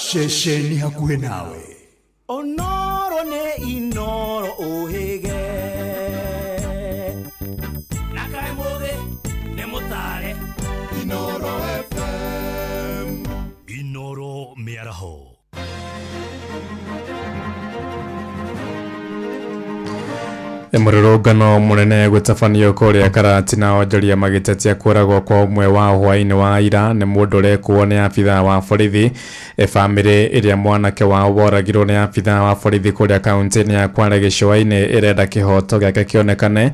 Ceceni hakuhĩ nawe. Onoro nĩ Inoro ũhĩge na kaĩ mũthĩ nĩ mũtare. Inoro FM. Inoro Mĩaraho. Mũrũrũngano mũnene gũtabanio kũrĩa Karatina, onjoria magĩtetia kũragwo kwa ũmwe wa hwaĩ-inĩ wa ira nĩ mũndũ ũrekuo nĩ abithaa wa borithi. Bamĩrĩ ĩrĩa mwanake wao woragirwo nĩ abithaa wa borithi kũrĩa kaunti-inĩ ya Kwale gĩcũa-inĩ ĩrenda kĩhoto gĩake kĩonekane.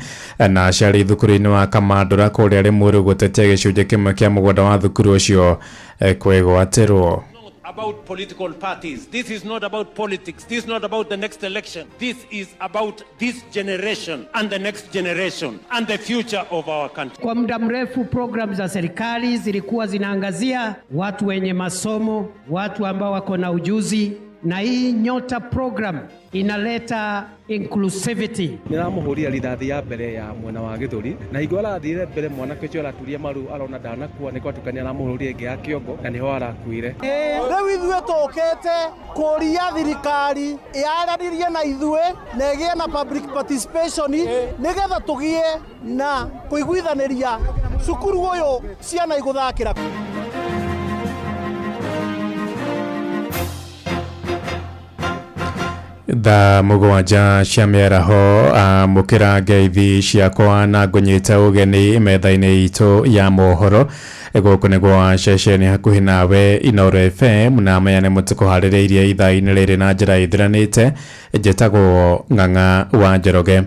Na aciari thukuru-inĩ wa Kamandũra kũrĩa Limuru gũtetia gĩcunjĩ kĩmwe kĩa mũgũnda wa thukuru ũcio kwĩgwatĩrwo. About political parties. This is not about politics. This is not about the next election. This is about this generation and the next generation and the future of our country. Kwa muda mrefu programu za serikali zilikuwa zinaangazia watu wenye masomo, watu ambao wako na ujuzi, na hii Nyota program inaleta inclusivity. Nĩramũhũrire rithathi ya mbere ya mwena wa gĩthũri, na hingo arathire mbere mwanake ũcio araturia maru arona ndanakua, nĩ gwatuka nĩ aramũhũrire ĩngĩ ya kĩongo na nĩho arakuire. Rĩu ithuĩ tũkĩte kũria thirikari yaranĩrie na ithuĩ na ĩgĩe na public participation nĩgetha tũgĩe na kũiguithanĩria cukuru ũyũ ciana igũthakĩra. Thaa 7 cia mĩaraho, amũkĩra ngeithi ciakwa na ngũnyite ũgeni metha-inĩ itũ ya mohoro. Gũkũ nĩ gwa ceceni hakuhĩ nawe Inoro FM, na maya nĩ mũtũkũharĩrĩirie ithaa-inĩ rĩrĩ na njĩra ĩthiranĩte. Njĩtagwo Ng'ang'a wa Njoroge.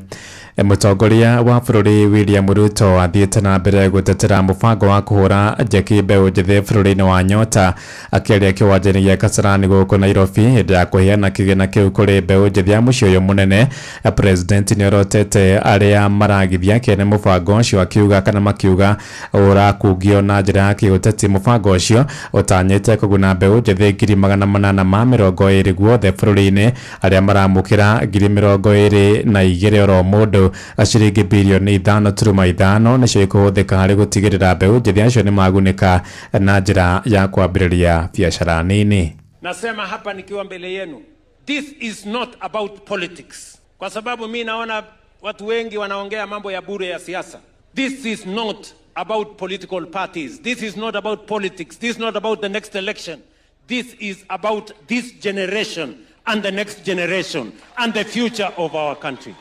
Mũtongoria wa bũrũri William Ruto athiĩte na mbere gũtetera mũbango wa kũhũra njeki mbeũ njĩthĩ bũrũri-inĩ wa Nyota, akĩaria kĩwanja-inĩ gĩa Kasarani gũkũ Nairobi hĩndĩ ya kũheana kĩgĩna kĩu kũrĩ mbeũ njĩthĩ ya mũciĩ ũyũ mũnene. President nĩorotete arĩa maragithia kĩene mũbango ũcio, akiuga kana makiuga ũrakungio na njĩra ya kĩũteti. Mũbango ũcio ũtanyĩte kũguna mbeũ njĩthĩ 820,000 guothe bũrũri-inĩ, arĩa maramũkĩra 22,000 oro mũndũ. Ciringi birioni 5.5 nĩcio ikũhũthĩka harĩ gũtigĩrĩra mbeũ njĩthĩ acio nĩ magunĩka na njĩra ya kwambĩrĩria biacara nini. Nasema hapa nikiwa mbele yenu, this is not about politics, kwa sababu mi naona watu wengi wanaongea mambo ya bure ya siasa. This is not about political parties. This is not about politics. This is not about the next election. This is about this generation and the next generation and the future of our country.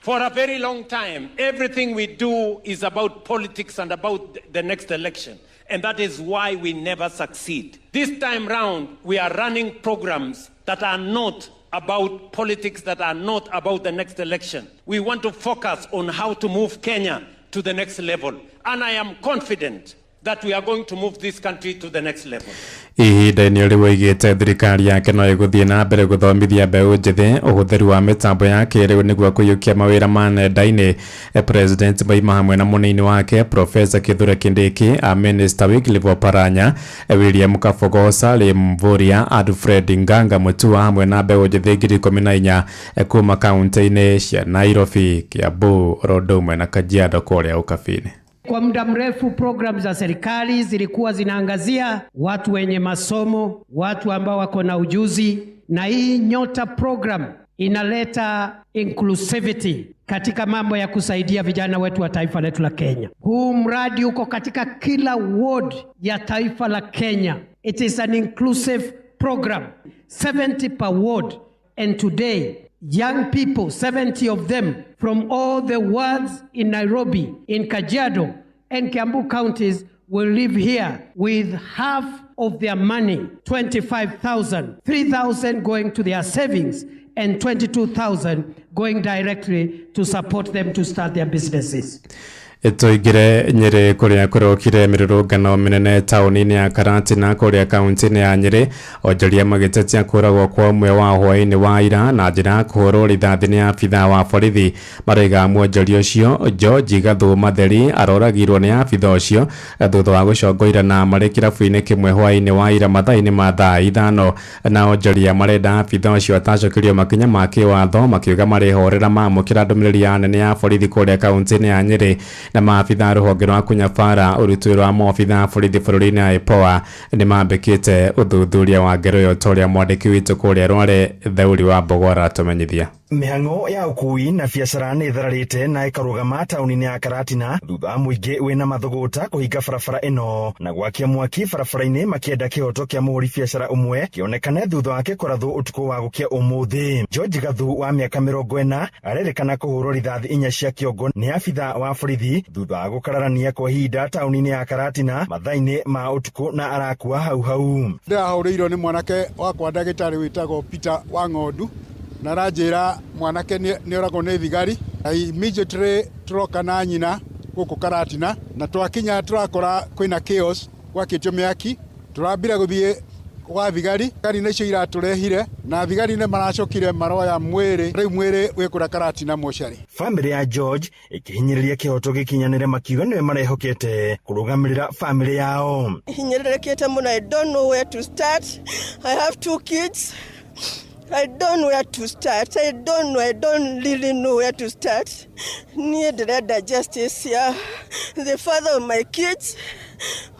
For a very long time, everything we do is about politics and about the next election. And that is why we never succeed. This time round, we are running programs that are not about politics, that are not about the next election. We want to focus on how to move Kenya to the next level. And I am confident that we are going to move this country to the next level. Ihinda-inĩ rĩu oigĩte thirikari yake no ĩgũthiĩ na mbere gũthomithia mbeũ njĩthĩ ũhũthĩri wa mĩtambo ya kĩrĩu nĩguo kũiyũkia mawĩra ma nenda-inĩ. President Maima hamwe na mũnini wake Professor Kithure Kindiki, a Minister Wycliffe Oparanya, William Kabogo, Salim Mvurya, Alfred Nganga Mutua hamwe na mbeũ njĩthĩ 14,000 kuma kaunti-inĩ cia Nairobi, Kiambu, oro ũndũ ũmwe na Kajiado kũrĩa Ũkabi-inĩ. Kwa muda mrefu programu za serikali zilikuwa zinaangazia watu wenye masomo, watu ambao wako na ujuzi, na hii Nyota program inaleta inclusivity katika mambo ya kusaidia vijana wetu wa taifa letu la Kenya. Huu mradi uko katika kila ward ya taifa la Kenya. It is an inclusive program, 70 per ward, and today young people, 70 of them from all the wards in Nairobi, in Kajiado and Kiambu counties will live here with half of their money, 25,000, 3,000 going to their savings and 22,000 going directly to support them to start their businesses. Tũingĩre Nyĩrĩ kũrĩa kũrokire mĩrũrũngano mĩnene taũni-inĩ ya Karatina kũrĩa kaunti-inĩ ya Nyĩrĩ, onjoria magĩtetia kũragwo kwa ũmwe wa hwaĩ-inĩ wa ira na njĩra ya kũhũrwo rithathi nĩ abithaa wa borithi. Marauga mwonjoria ũcio George Gathu Matheri aroragirwo nĩ abithaa ũcio thutha wa gũcongoirana marĩ kĩrabu-inĩ kĩmwe hwaĩ-inĩ wa ira mathaa-inĩ ma thaa 5. Na onjoria marenda abithaa ũcio atacokerio makinya ma kĩwatho, makiuga marĩhorera mamũkĩra ndũmĩrĩri ya anene ya borithi kũrĩa kaunti-inĩ ya Nyĩrĩ. Na maabitha rũhonge rwa kũnyabara ũruti wĩra wa maobitha borithi bũrũri-inĩ IPOA nĩ mambĩkĩte ũthuthuria wa ngero ĩyo ta ũrĩa mwandĩki witũ kũrĩa Rware Theuri wa Mbogo aratũmenyithia. Mĩhang'o ya ũkui na biacara nĩ ĩthararĩte na ĩkarũgama taũni-inĩ ya Karatina thutha wa mũingĩ wĩna mathũgũta kũhinga barabara ĩno na gwakia mwaki barabara-inĩ makĩenda kĩhoto kĩa mũhũri biacara ũmwe kĩonekane thutha wake kũrathwo ũtukũ wa gũkia ũmũthĩ. George Gathu wa mĩaka 40 arerĩkana kũhũrwo rithathi 4 cia kĩongo nĩ abitha wa borithi thutha wa gũkararania kwa ihinda taũni-inĩ ya Karatina mathaa-inĩ ma ũtukũ na arakua hau hau. Ndĩrahũrĩirwo nĩ mwanake wakwa ndagĩtarĩ wĩtagwo Peter wa Ng'ondu na aranjĩra mwanake nĩ oragwo nĩ thigari. Immediately tũroka na nyina gũkũ Karatina na twakinya tũrakora kwĩna chaos, gwakĩtio mĩaki, tũrambire gũthiĩ gwa thigari, thigari nĩcio iratũrehire na thigari nĩ maracokire maroya mwĩrĩ, rĩu mwĩrĩ wĩ kũrĩa Karatina mocarĩ. Bamĩrĩ ya George ĩkĩhinyĩrĩria kĩhoto gĩkinyanĩre makiuga nĩwe marehokete kũrũgamĩrĩra bamĩrĩ yao. Hinyĩrĩrĩkĩte mũno, I don't know where to start. I have 2 kids. I don't know where to start. I don't know. I don't really know where to start. Niĩ ndĩrenda justice ya the father of my kids.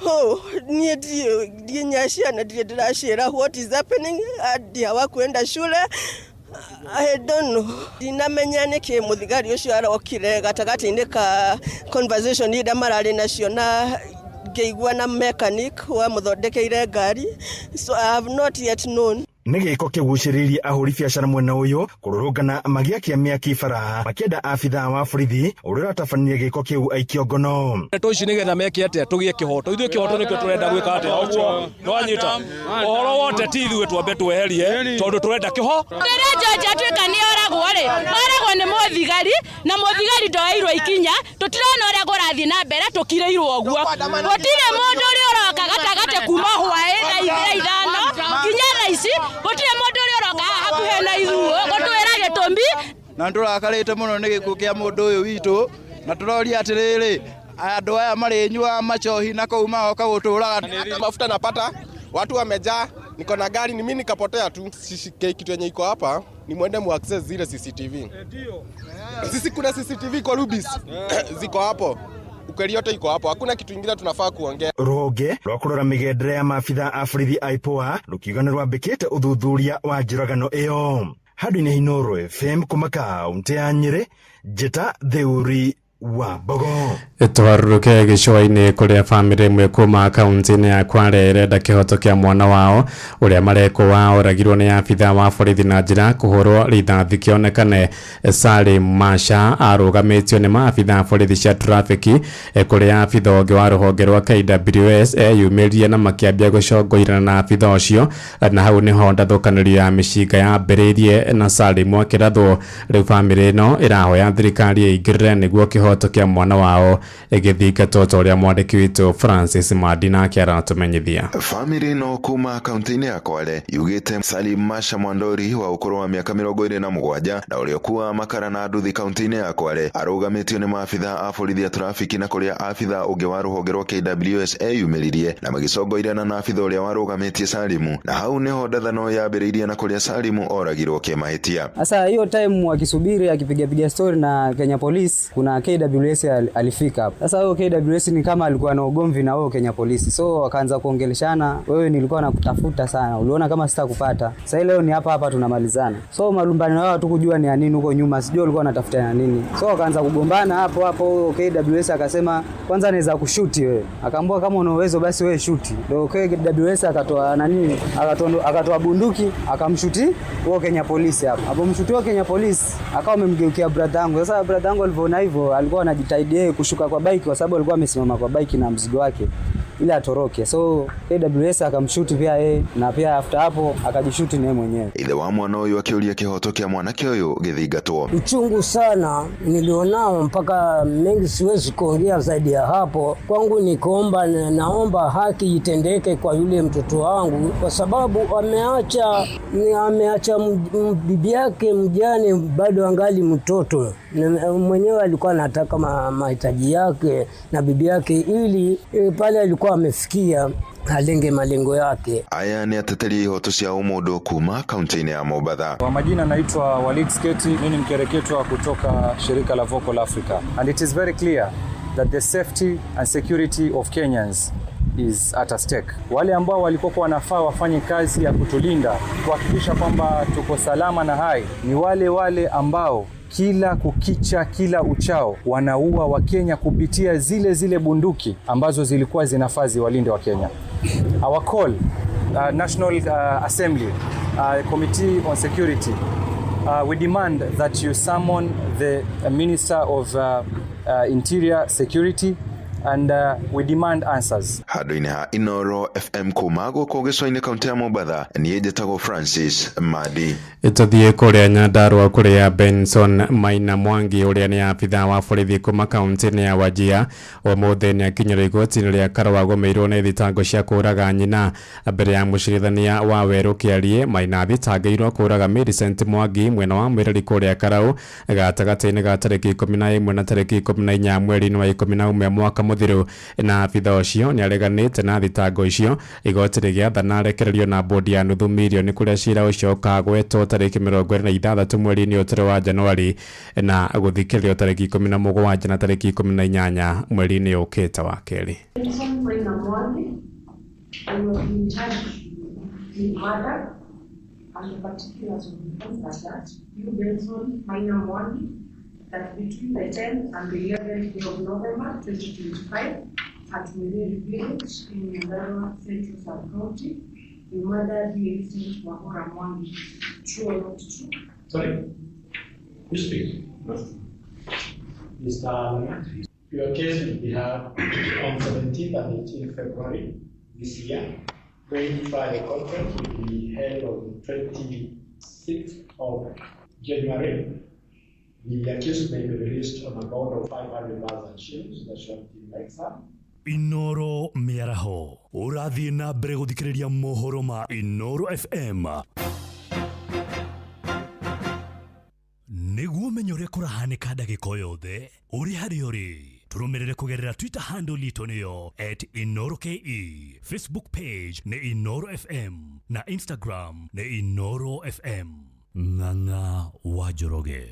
Oh, niĩ nginya ciana ndirĩ ndĩraciĩra what is happening. Hadi hawakuenda shule. I don't know. Ndinamenya nĩkĩ mũthigari ũcio arokire gatagatĩ-inĩ ka conversation iria mararĩ nacio na ngĩigua na mechanic wa mũthondekeire ngari. So I have not yet known. Nĩ gĩko kĩgucĩrĩirie ahũri biacara mwena ũyũ kũrũrũngana magĩakia mĩaki bara makĩenda abithaa wa borithi ũrĩa ũratabanirie gĩko kĩu aikio ngono. Ndeto ici nĩgetha meke atĩa tũgĩe kĩhoto, ithuĩ kĩhoto nĩkĩo tũrenda gwĩka atĩa, ũguo nĩwanyita ũhoro wote ti ithuĩ twambe tweherie tondũ tũrenda kĩho. Rĩrĩa George atuĩka nĩ oragwo rĩ, oragwo nĩ mũthigari na mũthigari ndoeirwo ikinya, tũtirona ũrĩa kũrathiĩ na mbere tũkirĩirwo ũguo. Gũtirĩ mũndũ ũrĩa ũroka gatagatĩ kuma hwaĩ thaa 5 nginya thaa ici, gũtirĩ mũndũ ũrĩa ũroka haha hakuhĩ na ithuĩ gũtwĩra gĩtũmi. Na nĩtũrakarĩte mũno nĩ gĩkuũ kĩa mũndũ ũyũ witũ na tũroria atĩrĩrĩ, andũ aya marĩnyuaga macohi na kũu magoka gũtũraga. Mafuta napata, watu wamejaa, niko na gari ni mimi nikapotea tu. Sisi kitu yenye iko hapa ni mwende mu access zile CCTV. Sisi kuna CCTV kwa Rubis ziko hapo. Ukweli yote iko hapo, hakuna kitu kingine tunafaa kuongea. Rũhonge rwa kũrora mĩgendere ya maabitha a borithi IPOA rũkiuga nĩ rwambĩkĩte ũthuthuria wa njũragano ĩyo. Handũ-inĩ Inooro FM kuma kaũntĩ ya Nyĩrĩ, Njĩta Theuri wa Mbogo. Tũharũrũke gĩcũa-inĩ kũrĩa bamĩrĩ ĩmwe kuma kaunti-inĩ ya Kwale ĩrenda kĩhoto kĩa mwana wao ũrĩa marekwo oragirwo nĩ abitha wa borithi na njĩra kũhũrwo rithathi kĩonekane. Salim Masha arũgamĩtio nĩ maabitha a borithi cia trafiki kũrĩa abitha ũngĩ wa rũhonge rwa KWS eyumĩririe na makĩambia gũcongoirana na abitha ũcio, na hau nĩho ndathũkanĩrio ya mĩcinga yambĩrĩirie na Salim akĩrathwo. Rĩu bamĩrĩ ĩno ĩrahoya thirikari ĩingĩrĩre nĩguo kĩhoto kĩa mwana wao ĩgĩthingatwo ta ũrĩa mwandĩki witũ Francis Madina nake aratũmenyithia. Famĩlĩ ĩno kuma kaunti-inĩ ya Kwale yugĩte Salim Masha Mwandori wa ũkũrũ wa mĩaka 27 na ũrĩa ũkuaga makara na nduthi kaunti-inĩ ya Kwale arũgamĩtio nĩ maabitha a borithi a trafiki na kũrĩa abitha ũngĩ wa rũhonge rwa KWS eyumĩririe na magĩcongoirana na abitha ũrĩa warũgamĩtie Salimu, na hau nĩho ndathano yambĩrĩirie na kũrĩa Salimu oragirwo kĩmahĩtia. Sasa hiyo time wakisubiri akipiga piga story na Kenya Police, kuna KWS alifika hapo. Sasa huyo KWS ni kama alikuwa na ugomvi na huyo Kenya Police. So wakaanza kuongeleshana, wewe nilikuwa nakutafuta sana, uliona kama sitakupata. Sasa leo ni hapa hapa tunamalizana. So malumbano yao hatukujua ni ya nini huko nyuma, sijui walikuwa wanatafuta ya nini. So wakaanza kugombana hapo hapo, huyo KWS akasema kwanza naweza kushuti wewe. Akaambiwa kama una uwezo basi wewe shuti. Ndio KWS akatoa nani? Akatoa bunduki akamshuti huyo Kenya Police hapo. Hapo mshuti huyo Kenya Police akawa amemgeukia brother yangu. Sasa brother yangu alivyoona hivyo alikuwa anajitahidi yeye kushuka kwa bike kwa sababu alikuwa amesimama kwa bike na mzigo wake ili atoroke. So KWS akamshuti pia yeye na pia after hapo akajishuti naye mwenyewe. Ithe wa mwana ũyũ akĩũria kĩhoto kĩa mwanake ũyũ gĩthingatwo. Uchungu sana nilionao mpaka mengi siwezi kuongea zaidi ya hapo. Kwangu ni kuomba, naomba haki itendeke kwa yule mtoto wangu kwa sababu ameacha bibi yake mjane bado angali mtoto. Mwenyewe alikuwa anataka mahitaji yake na bibi yake ili pale alikuwa amefikia alenge malengo yake. Aya ni ateteri ihoto cia ũmũndũ kuma kaunti-inĩ ya Mombatha. Kwa majina naitwa Walid Sketi, mimi ni mkereketwa kutoka shirika la Vocal Africa. And it is very clear that the safety and security of Kenyans is at a stake. Wale ambao walikuwa wanafaa wafanye kazi ya kutulinda, kuhakikisha kwamba tuko salama na hai, ni wale wale ambao kila kukicha, kila uchao wanaua Wakenya kupitia zile zile bunduki ambazo zilikuwa zinafaa ziwalinde Wakenya. Our call, National Assembly, Committee on Security, we demand that you summon the Minister of Interior Security and we demand answers. Handũ-inĩ ha Inoro FM kuma gũkũ gĩcũa-inĩ kaunti ya Mombatha, niĩ njĩtagwo Francis Madi. Tũthiĩ kũrĩa Nyandarua kũrĩa Benson Maina Mwangi ũrĩa nĩ abithaa wa borithi kuma kaunti-inĩ ya Wajir ũmũthĩ nĩ akinyĩrwo igoti-inĩ rĩa Karũa agũmĩirwo nĩ thitango cia kũũraga nyina. Mbere ya mũcirithania wa Werũ Kĩarie, Maina athitangĩirwo kũũraga Millicent Mwangi mwena wa Mwĩreri kũrĩa Karau gatagatĩ-inĩ ga tarĩki 11 na tarĩki 14 mweri-inĩ wa 11 mwaka mũthiru, na abithaa ũcio nĩ areganĩte na thitango icio. Igoti rĩgĩathana arekererio na bodi ya nuthu mirioni kũrĩa cira ũcio ũkagwetwo tarĩki 26 mweri-inĩ ũtũrĩ wa Januari na gũthikĩrĩrio tarĩki 17 na tarĩki 18 mweri-inĩ ũkĩte wa kerĩ. Benson Maina Mwangi, I was in charge with murder, and the particulars of the offense are that you, Benson Maina Mwangi, that between the 10th and the 11th day of November 2025 at Mwireri Village in Nyandarua Central Sub-County, you murdered Millicent Wahora Mwangi. True or not true? Sorry, you speak. Mr. Langat, your case will be heard on 17th and 18th February this year. Main trial conference will be held on 26th of January. The accused may be released on a bond of 500,000 shillings that shall be next up. Inoro mĩaraho ũrathiĩ na mbere gũthikĩrĩria mohoro ma Inoro FM nĩguo ũmenye ũrĩa kũrahanĩka ndagĩka o yothe ũrĩ harĩa ũrĩ. Tũrũmĩrĩre kũgerera Twitter handle itũ nĩyo @InoroKE, Facebook page nĩ Inoro FM na Instagram nĩ Inoro FM. Ng'ang'a wa Njoroge,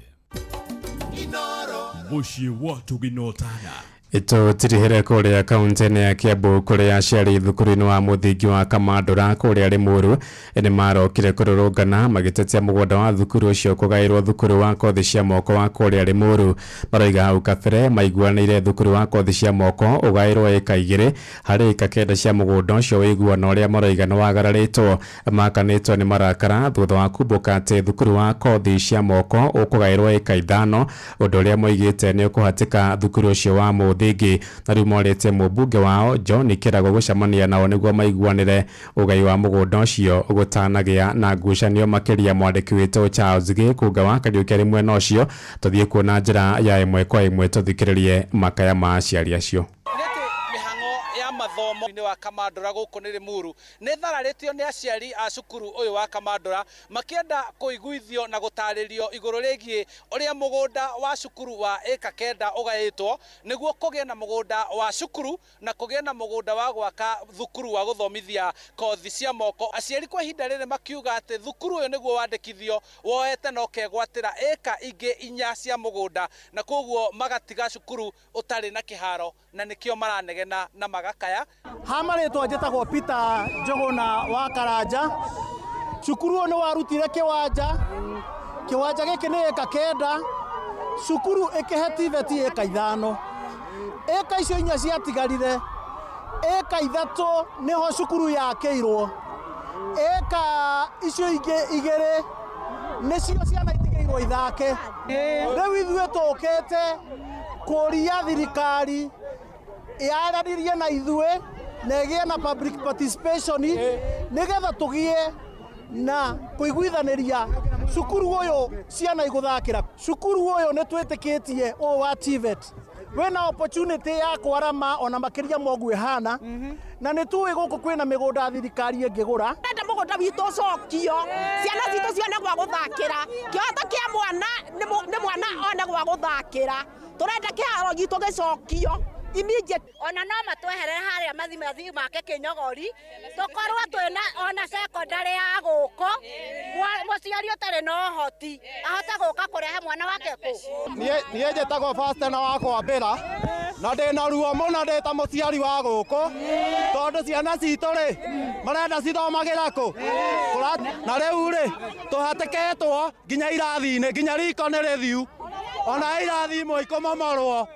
mũciĩ wa tũginotana. Tũtirihere kũrĩa kaunti-inĩ ya Kiambu kũrĩa aciari thukuru-inĩ wa mũthingi wa Kamandũra kũrĩa Limuru nĩ marokire kũrũrũngana magĩtetia mũgũnda wa thukuru ũcio kũgaĩrwo thukuru wa kothi cia moko wa kũrĩa Limuru. Maroiga hau kabere maiguanĩire thukuru wa kothi cia moko ũgaĩrwo ĩka 2 harĩ ĩka 9 cia mũgũnda ũcio. Ũiguano ũrĩa maroiga nĩ wagararĩtwo. Makanĩtwo nĩ marakara thutha wa kumbũka atĩ thukuru wa kothi cia moko ũkũgaĩrwo ĩka 5, ũndũ ũrĩa moigĩte nĩ ũkũhatĩka thukuru ũcio wa mũthingi. Na rĩu morĩtie mũmbunge wao John Kĩrago gũcemania nao nĩguo maiguanĩre ũgai wa mũgũnda ũcio gũtanagĩa na ngucanio makĩria. Mwandĩki witũ Charles Gĩkũnga wa Kariũki arĩ mwena ũcio, tũthiĩ kuona njĩra ya ĩmwe kwa ĩmwe tũthikĩrĩrie makaya ma aciari acio. Mathomo-inĩ wa Kamandũra gũkũ nĩ Limuru nĩ thararĩtio nĩ aciari a cukuru ũyũ wa Kamandũra makĩenda kũiguithio na gũtarĩrio igũrũ rĩgiĩ ũrĩa mũgũnda wa cukuru wa ĩka 9 ũgaĩtwo nĩguo kũgĩe na mũgũnda wa cukuru na kũgĩe na mũgũnda wa gwaka thukuru wa gũthomithia kothi cia moko. Aciari kwa ihinda rĩrĩ makiuga atĩ thukuru ũyũ nĩguo wandĩkithio woete na ũkegwatĩra ĩka ingĩ 4 cia mũgũnda na koguo magatiga cukuru ũtarĩ na kĩharo na nĩkĩo maranegena na magakaya. Ha marĩtwa njĩtagwo Peter Njũgũna wa Karanja. Cukuru ũyũ nĩ warutire kĩwanja, kĩwanja gĩkĩ nĩ ĩka 9, cukuru ĩkĩhe TVET ĩka 5, ĩka icio 4 ciatigarire, ĩka 3 nĩho cukuru yakĩirwo, ĩka icio ingĩ 2 nĩcio ciana itigĩirwo ithake. Rĩu ithuĩ tũkĩte kũria thirikari yaranĩrie na ithuĩ na ĩgĩe na public participation nĩgetha tũgĩe na kũiguithanĩria cukuru ũyũ ciana igũthakĩra. Cukuru ũyũ nĩ twĩtĩkĩtie ũyũ wa TVET wĩna opportunity ya kwarama ona makĩria ma ũguo ĩhana, na nĩ tũĩ gũkũ kwĩna mĩgũnda thirikari ĩngĩgũra. Ndenda mũgũnda witũ ũcokio, ciana citũ cione gwa gũthakĩra, kĩhoto kĩa mwana nĩ mwana one gwa gũthakĩra, tũrenda kĩharo gitũ gĩcokio immediate. Ona no matweherere haria mathimathi make kinyogori tukorwo twina ona secondary ya guku muciari utari na uhoti ahote guka kurehe mwana wake ku. Nie njĩtagwo Fasten wa Kwambĩra. Na ndĩna ruo mũno ndĩ ta mũciari wa gũkũ tondũ ciana citũ rĩ marenda cithomagĩra kũ na rĩu rĩ tũhatĩkĩtwo nginya irathi-inĩ nginya riko nĩ rĩthiu ona irathi imwe ikũmomorwo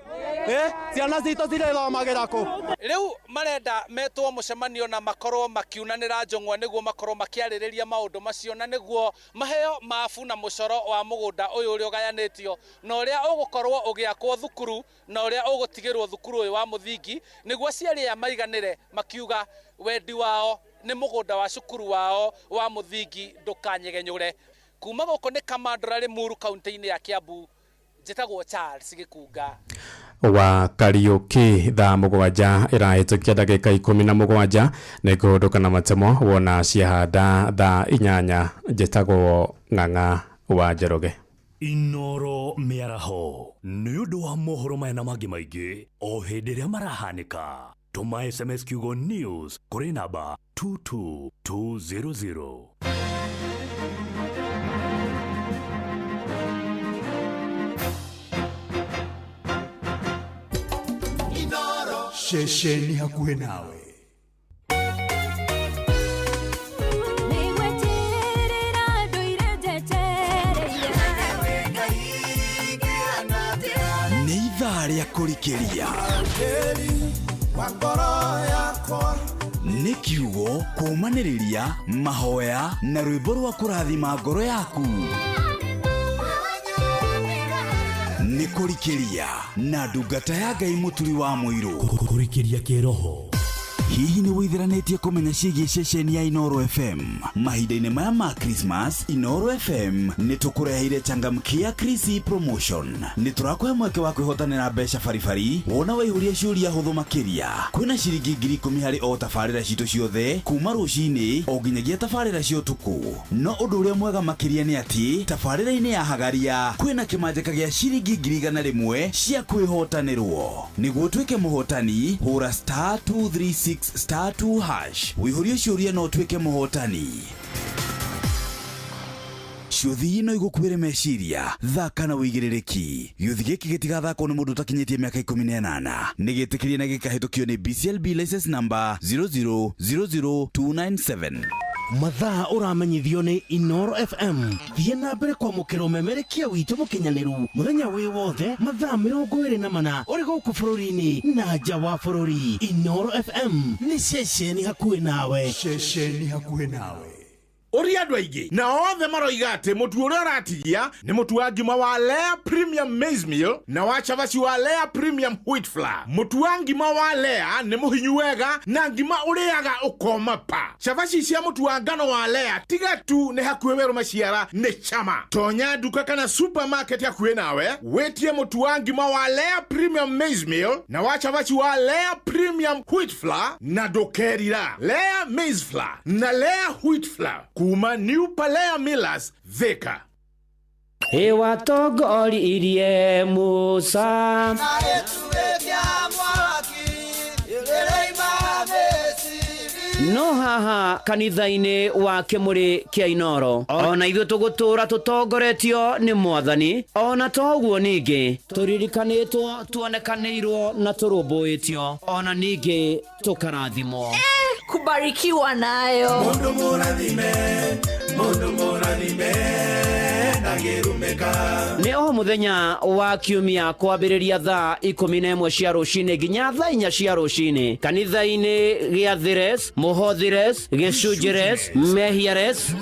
ciana citũ cirĩthomagĩra kũ. Rĩu marenda metwo mũcemanio na makorwo makiunanĩra njong'wa nĩguo makorwo makĩarĩrĩria maũndũ macio na nĩguo maheo mabu na mũcoro wa mũgũnda ũyũ ũrĩa ũgayanĩtio na ũrĩa ũgũkorwo ũgĩakwo thukuru na ũrĩa ũgũtigĩrwo thukuru ũyũ wa mũthingi nĩguo aciari aya maiganĩre makiuga wendi wao nĩ mũgũnda wa cukuru wao wa mũthingi ndũkanyegenyũre. Kuma gũkũ nĩ Kamandũra Limuru kaunti-inĩ ya Kiambu, njĩtagwo Charles Gĩkunga. Wa Kariuki thaa 7 ĩrahĩtũkia ndagĩka 17 nĩ kũhũndũka na matemo wona ciahanda thaa 8 njĩtagwo Ng'ang'a wa Njoroge. Inoro mĩaraho nĩ ũndũ wa mohoro maya na mangĩ maingĩ o hĩndĩ ĩrĩa marahanĩka. Tũma SMS kiugo news kũrĩ namba 22200. Ceceni hakuhĩ nawe. Nĩ ithaa rĩa kũrikĩria. Nĩ kiugo kũũmanĩrĩria mahoya na rwĩmbo rwa kũrathima ngoro yaku. Nĩ kũrikĩria na ndungata ya Ngai Mũturi wa Mũirũ. Kũrikĩria kĩroho. Hihi nĩ wĩtheranĩtie kũmenya ciĩgiĩ ceceni ya Inoro FM? Mahinda-inĩ maya ma Christmas, Inoro FM nĩ tũkũreheire changamkia Krisi promotion. Nĩ tũrakũhe mweke wa kwĩhotanĩra mbeca baribari wona waihũria ciũria hũthũ makĩria. Kwĩna ciringi 10,000 harĩ o tabarĩra citũ ciothe kuma rũcinĩ o nginyagia tabarĩra cia ũtukũ. No ũndũ ũrĩa mwega makĩria nĩ atĩ tabarĩra-inĩ ya Hagaria kwĩna kĩmanjĩka gĩa ciringi 100,000 cia kwĩhotanĩrwo. Nĩguo ũtuĩke mũhotani, hũra *236 *2# wĩihũrie ciũria no ũtuĩke mũhotani. Ciũthi no igũkuĩre meciria, thaka na wĩigĩrĩrĩki. Gĩũthi gĩkĩ gĩtigathakwo nĩ mũndũ ũtakinyĩtie mĩaka 18. Nĩ gĩtĩkĩrie na gĩkahĩtũkio nĩ BCLB license number 0000297. Mathaa ũramenyithio nĩ Inoro FM. Thiĩ na mbere kwamũkĩra ũmemerekia witũ mũkinyanĩru mũthenya wĩ wothe mathaa 24 ũrĩ gũkũ bũrũri-inĩ na nja wa bũrũri. Inoro FM nĩ ceceni hakuhĩ nawe. Ceceni hakuhĩ nawe. Ũria andũ aingĩ na othe maroiga atĩ mũtu ũrĩa ũratigia nĩ mũtu wa ngima wa Lea Premium Maize Meal na wa cabaci wa Lea Premium Wheat Flour. Mũtu wa ngima wa Lea nĩ mũhinyu wega na ngima ũrĩaga ũkoma pa. Cabaci cia mũtu wa ngano wa Lea tiga tu nĩ hakuhĩ werũ maciara nĩ chama. Tonya nduka kana supermarket hakuhĩ nawe wĩtie mũtu wa ngima wa Lea Premium Maize Meal na wa cabaci wa Lea Premium Wheat Flour na ndũkerira. Lea Maize Flour na Lea Wheat Flour kuma New Palea Millers Thika. Ĩwatongoririe Musa no haha kanitha-inĩ wa Kĩmũrĩ kĩa Inoro ona ithuĩ tũgũtũra tũtongoretio nĩ Mwathani ona toguo ningĩ tũririkanĩtwo tuonekanĩirwo na tũrũmbũĩtio ona ningĩ tũkarathimwo. Kubarikiwa nayo. Mundu mũrathime, mundu mũrathime, ndangĩrumĩka. Nĩ o mũthenya wa kiumia kwambĩrĩria thaa 11 cia rũcinĩ nginya thaa 4 cia rũcinĩ kanitha-inĩ gĩa Thires, Mũhothires, Gĩcunjires, Mehiares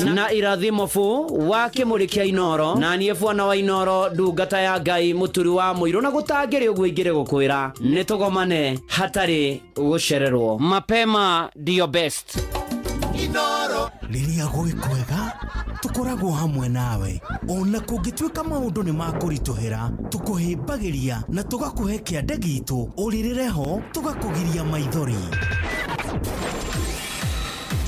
na Irathimobu wa Kĩmũrĩ kĩa Inoro na niĩ bwana wa Inoro ndungata ya Ngai Mũturi wa Mũirũ na gũtangĩrĩ ũguo ingĩrĩ gũkwĩra nĩ tũgomane hatarĩ gũcererwo. Mapema ndio best. Rĩrĩa gwĩ kwega tũkoragwo hamwe nawe ona kũngĩtuĩka maũndũ nĩ makũritũhĩra tũkũhĩmbagĩria na tũgakũhe kĩande gitũ ũrĩrĩre ho tũgakũgiria maithori.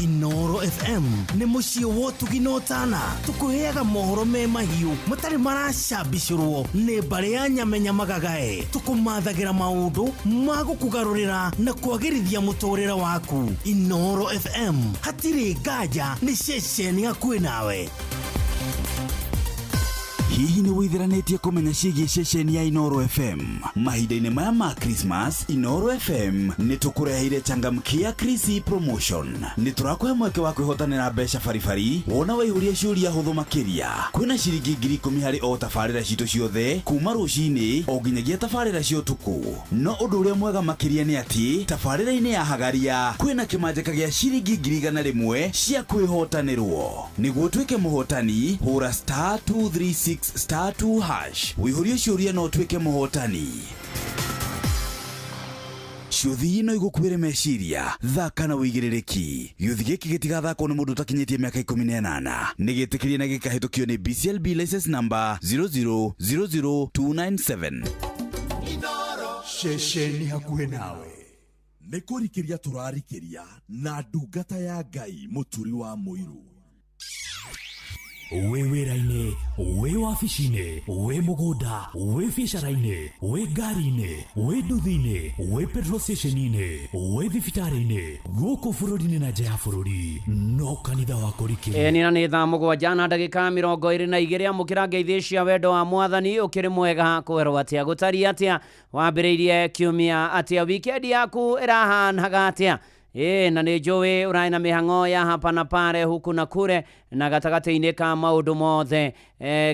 Inoro FM nĩ mũciĩ wa ũtugi na ũtana tũkũheaga mohoro me mahiũ matarĩ maracambicũrwo nĩ mbarĩ ya nyamenya magagae tũkũmathagĩra maũndũ ma gũkũgarũrĩra na kwagĩrithia mũtũrĩre waku. Inoro FM hatirĩ nganja nĩ ceceni hakuhĩ nawe. Hihi nĩ wĩitheranĩtie kũmenya ciĩgiĩ ceceni ya Inoro FM? Mahinda-inĩ maya ma Christmas, Inoro FM nĩ tũkũreheire changamkia Krisi promotion. Nĩ tũrakũhe mweke wa kwĩhotanĩra mbeca baribari wona waihũria ciũria hũthũ makĩria. Kwĩna ciringi 10,000 harĩ o tabarĩra citũ ciothe kuma rũcinĩ o nginyagia tabarĩra cia ũtukũ. No ũndũ ũrĩa mwega makĩria nĩ atĩ tabarĩra-inĩ ya Hagaria kwĩna kĩmanjĩka gĩa ciringi 100,000 cia kwĩhotanĩrwo. Nĩguo ũtuĩke mũhotani, hũra star 236 star 2 hash wĩihũrie ciũria na ũtuĩke mũhotani. Ciũthi no igũkuĩre meciria, thaka na wĩigĩrĩrĩki. Gĩũthi gĩkĩ gĩtigathakwo nĩ mũndũ ũtakinyĩtie mĩaka 18. Nĩ gĩtĩkĩrie na gĩkahĩtũkio nĩ BCLB license number 0000297. Ceceni hakuhĩ nawe. Nĩ kũrikĩria tũrarikĩria na ndungata ya Ngai mũturi wa mũiru. Wĩ wĩra-inĩ, wĩ wabici-inĩ, wĩ mũgũnda, wĩ biacara-inĩ, wĩ ngari-inĩ, wĩ nduthi-inĩ, wĩ petrol station-inĩ, wĩ thibitarĩ-inĩ, gũkũ bũrũri-inĩ na nja ya bũrũri, no kanitha wa kũrikĩria. Ĩni na nĩ thaa 7 na ndagĩka 22. Amũkĩra ngeithi cia wendo wa mwathani. Ũkĩrĩ mwega kwerwo atĩa, gũtariĩ atĩa, wambĩrĩirie kiumia atĩa, wikendi yaku ĩrahanaga atĩa? Ĩ na nĩ njũĩ ũrarĩ na mĩhang'o ya hapa na pare huku na kure, na gatagatĩ-inĩ ka maũndũ mothe,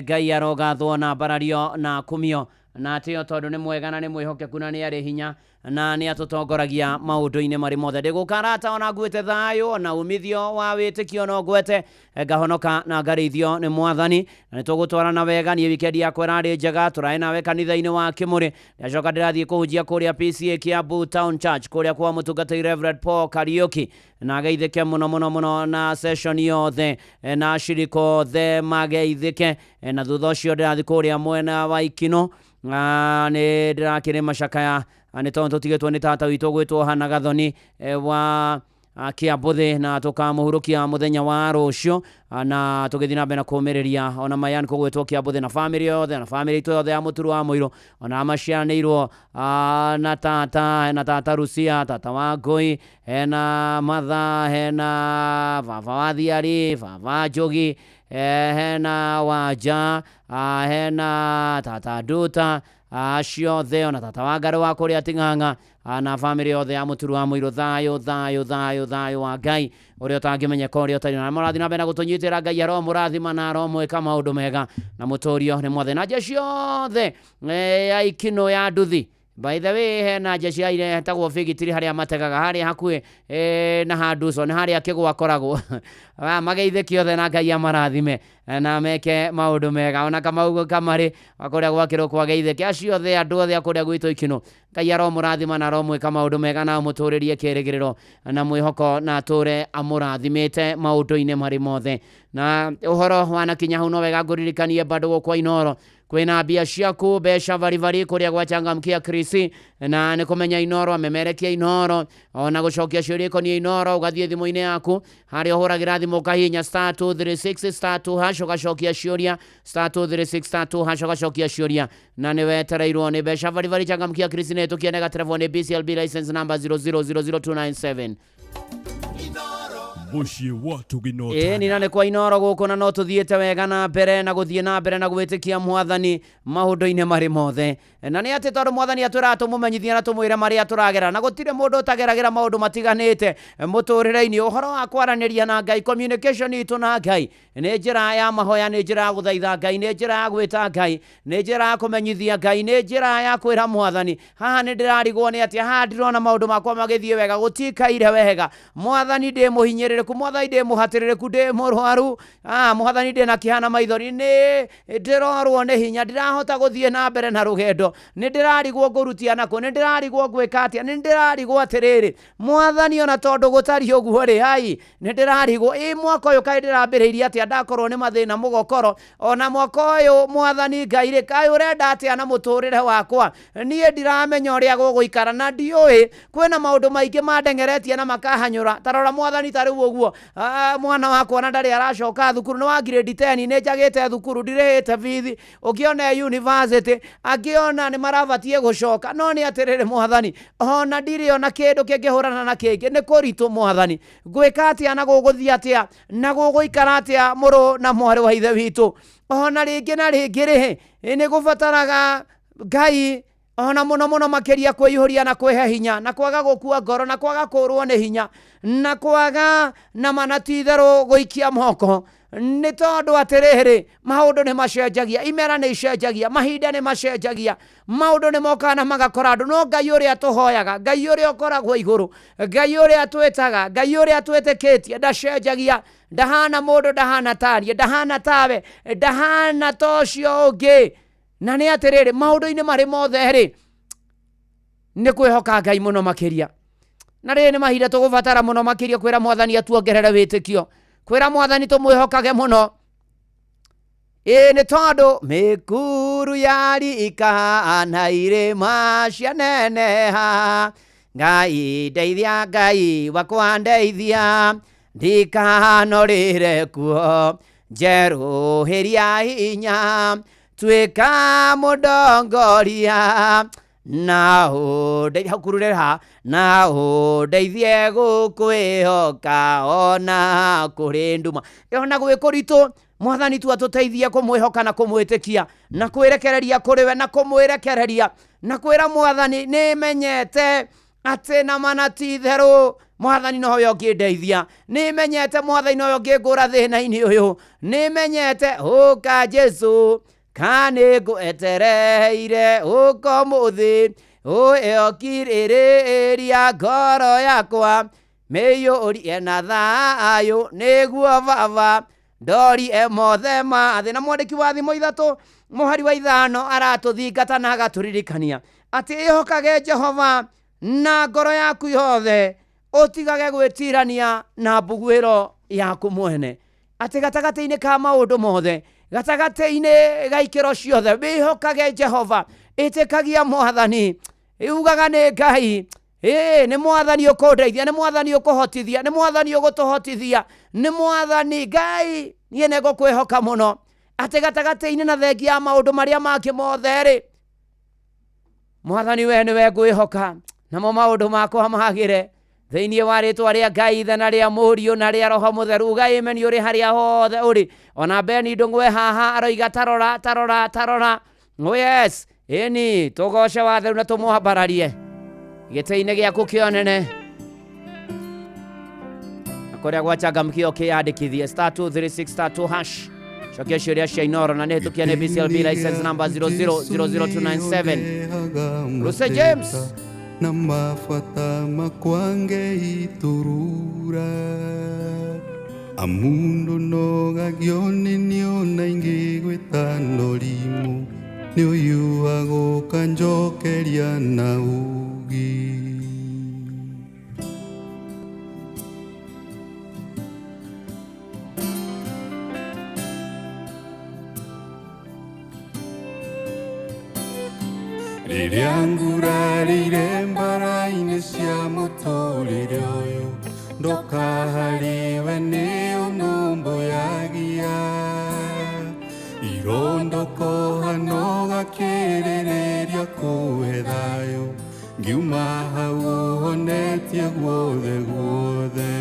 Ngai arogathwo na mbarario na kumio na atĩo, tondũ nĩ mwega na nĩ mwĩhokeku na nĩ arĩ hinya na nĩ atũtongoragia maũndũ-inĩ marĩ mothe. Ndĩgũkarata ona nguĩte thayũ ona umithio wa wĩtĩkio, no ngwete ngahonoka na ngarĩithio nĩ mwathani, na nĩ tũgũtwarana wega. Niĩ wikendi yakwa ĩrarĩ njega, tũrarĩ nawe kanitha-inĩ wa Kĩmũrĩ, ndacoka ndĩrathiĩ kũhunjia kũrĩa PCA Kiambu Town Church, kũrĩa kwa mũtungatĩri Reverend Paul Kariuki, na geithĩke mũno mũno mũno na session yothe, na ashirika othe mageithĩke. Na thutha ũcio ndĩrathiĩ kũrĩa mwena wa Ikino, nĩ ndĩrakĩrĩ macakaya nĩ tondũ tũtigĩtwo nĩ tata witũ gwĩtwo Hana Gathoni wa Kĩambũthĩ, na tũkamũhurũkia mũthenya wa rũciũ, na tũgĩthiĩ na mbere na kũmĩrĩria ona Mayan kũgwĩtwo Kĩambũthĩ na bamĩrĩ yothe na bamĩrĩ itũ yothe ya mũturu wa mũirũ, ona maciaranĩirwo na tata, hena tata Rusia, tata wa Ngũi, hena Matha, hena baba wa Thiari, baba Njogi, hena Wanja, hena tata Nduta, acio othe, ona tata wa Ngarĩ wa kũrĩa Ting'ang'a, na bamĩrĩ yothe ya mũturu wa mũirũ. Thayũ thayũ thayũ thayũ wa Ngai ũrĩa ũtangĩmenyeka, ũrĩa ũtarĩ na mũrathi na mbere na gũtũnyitĩra. Ngai aromũrathima na aromwĩka maũndũ mega na mũtũrio nĩ mothe na nja ciothe ya Ikino ya nduthi. By the way, hena jeshi ya hetagwo bigitiri harĩa mategaga harĩa hakuhĩ na handuco nĩ harĩa kĩgwa akoragwo. Mageithĩke othe na Ngai amarathime na meke maũndũ mega. Ona Kamau Kamarĩ kũrĩa gwakĩrwo kwageithĩke, acio othe andũ othe a kũrĩa gwitũ Ikino, Ngai aromũrathima na aromwĩka maũndũ mega na amũtũrĩrie kĩrĩgĩrĩro na mwĩhoko na atũre amũrathimĩte maũndũ-inĩ marĩ mothe. Na ũhoro wanakinya hau, no wega ngũririkanie bado gũkũ Inooro kwĩna mbia ciaku, mbeca baribari kũrĩa gwachangamkia Krisi, na nĩ kũmenya Inooro amemerekia Inooro ona gũcokia ciũria ikoniĩ Inooro. Ũgathiĩ thimũ-inĩ yaku harĩa ũhũragĩra thimũ, ũkahihinya star 236 star 2 hash, ũgacokia ciũria, star 236 star 2 hash, ũgacokia ciũria, na nĩ wetereirwo nĩ mbeca baribari. Changamkia Krisi nĩ ĩtũkie nĩ nĩ BCLB license number 0000297. Mũciĩ wa Tugino. Ĩĩ nina nĩ kwa Inooro gũkũ, na no tũthiĩte wega na mbere na gũthiĩ na mbere na gwĩtĩkia mwathani maũndũ-inĩ marĩ mothe, na nĩ atĩ tondũ mwathani atwĩraga tũmũmenyithie na tũmwĩre marĩa tũragera, na gũtirĩ mũndũ ũtageragĩra maũndũ matiganĩte mũtũrĩre-inĩ. Ũhoro wa kwaranĩria na Ngai, communication itũ na Ngai nĩ njĩra ya mahoya, nĩ njĩra ya gũthaitha Ngai, nĩ njĩra ya gwĩta Ngai, nĩ njĩra ya kũmenyithia Ngai, nĩ njĩra ya kwĩra mwathani haha nĩ ndĩrarigwo nĩ atĩa, haha ndirona maũndũ makwa magĩthiĩ wega, gũtikaire wega mwathani, ndĩ mũhinyĩrĩrĩku mwathani, ndĩ mũhatĩrĩrĩku, ndĩ mũrwaru, mwathani ndĩ na kĩeha na maithori, nĩ ndĩrorwo nĩ hinya, ndirahota gũthiĩ na mbere na rũgendo, nĩ ndĩrarigwo ngũrutia nakũ, nĩ ndĩrarigwo ngwĩka atĩa, nĩ ndĩrarigwo atĩrĩrĩ mwathani, ona tondũ gũtariĩ ũguo rĩ, ai nĩ ndĩrarigwo ĩ mwaka ũyũ kaĩ ndĩrambĩrĩirie atĩa, ndakorwo nĩ mathĩna mũgokoro, ona mwaka ũyũ mwathani Ngai rĩ, kaĩ ũrenda atĩa na mũtũrĩre wakwa, niĩ ndiramenya ũrĩa gũgũikara na ndiũĩ, kwĩna maũndũ maingĩ mandengeretie na makahanyũra. Tarora mwathani, ta rĩu Ũguo mwana wakwa na ndarĩ aracoka thukuru, nĩ wa grade 10, nĩ njagĩte thukuru, ndirĩhĩte bithi, ũkĩona e university akĩona nĩ marabatiĩ gũcoka. No nĩ atĩrĩrĩ Mwathani, ona ndirĩ ona kĩndũ kĩngĩhũrana na kĩngĩ, nĩ kũritũ Mwathani, ngwĩka atĩa na gũgũthiĩ atĩa na gũgũikara atĩa, mũrũ na mwarĩ wa ithe witũ. Ona rĩngĩ na rĩngĩ rĩ, nĩ gũbataraga Ngai ona mũno mũno makĩria kwĩihũria na kwĩhe hinya na kwaga gũkua ngoro na kwaga kũrwo nĩ hinya na kwaga na mana ti itherũ gũikia moko, nĩ tondũ atĩrĩrĩ, maũndũ nĩ macenjagia, imera nĩ icenjagia, mahinda nĩ macenjagia, maũndũ nĩ mokaga na magakora andũ. No Ngai ũrĩa tũhoyaga, Ngai ũrĩa ũkoragwo igũrũ, Ngai ũrĩa twĩtaga, Ngai ũrĩa twĩtĩkĩtie, ndacenjagia, ndahana mũndũ, ndahana tariĩ, ndahana tawe, ndahana ta ũcio ũngĩ. Na nĩ atĩrĩrĩ, maũndũ-inĩ marĩ mothe rĩ, nĩ kwĩhoka Ngai mũno makĩria. Na rĩrĩ nĩ mahinda tũgũbatara mũno makĩria kwĩra Mwathani atuongerere wĩtĩkio, kwĩra Mwathani tũmwĩhokage mũno. Ĩ nĩ tondũ mĩkuru yarika na irĩma cianeneha, Ngai ndeithia, Ngai wakwa ndeithia, ndikanorĩre kuo, njerũhĩria hinya, tuĩka mũndongoria, na ũndeithie hau kurure ha, na ũndeithie gũkwĩhoka ona kũrĩ nduma, ona gwĩ kũritũ. Mwathani tu atũteithie kũmwĩhoka na kũmwĩtĩkia na kwĩrekereria kũrĩ we na kũmwĩrekereria na kwĩra Mwathani nĩ menyete atĩ na mana ti itherũ Mwathani nowe ũngĩndeithia, nĩ menyete Mwathani nowe ũngĩngũra thĩna-inĩ ũyũ, nĩ menyete ũka Jesu ka nĩ ngwetereire ũka ũmũthĩ, ũyokirĩrĩria ngoro yakwa, mĩiyũrie na thayũ nĩguo Baba ndorie mothe ma thĩ. Na mwandĩki wa Thimo 3 mũhari wa 5 aratũthingata na agatũririkania atĩ ĩhokage Jehova na ngoro yaku yothe, ũtigage gwĩtirania na mbuguĩro yaku mwene. Atĩ gatagatĩ-inĩ ka maũndũ mothe, gatagatĩ-inĩ ga ikĩro ciothe, wĩhokage Jehova, ĩtĩkagia Mwathani, ugaga nĩ Ngai, nĩ Mwathani ũkũndeithia, nĩ Mwathani ũkũhotithia, nĩ Mwathani ũgũtũhotithia, nĩ Mwathani Ngai, niĩ nĩ ngũkwĩhoka mũno. Atĩ gatagatĩ-inĩ na thengia ya maũndũ marĩa mangĩ mothe rĩ, Mwathani we nĩwe ngwĩhoka, namo maũndũ makwa magĩre thĩinĩ wa rĩtwa rĩa Ngai Ithe na rĩa Mũriũ na rĩa Roho Mũtheru. Uga amen ũrĩ harĩa hothe ũrĩ. Ona Beni Ndũng'we haha aroiga tarora tarora tarora. Oh yes, ĩni tũgoce watheru na tũmwambararie gĩtĩ-inĩ gĩaku kĩonene. Na kũrĩa gwachangamkio ũkĩyandĩkithie *236*2# cokia ciũria cia Inoro na nĩ hĩtũkia nĩ BCLB license number 0000297. Ruse James na mabata makwange iturura amundu nogagio nĩ nĩona ingĩ gwĩtano rimũ nĩ ũyũ agũka njokeria na ũgĩ. Rĩrĩa ngurarĩire mbara-inĩ cia mũtũrĩre ũyũ, ndoka harĩwe nĩ ũnũmbũyagia, irondokoha no gakĩrĩrĩria kũhe thayũ, ngiuma hau ũhonetie guothe guothe.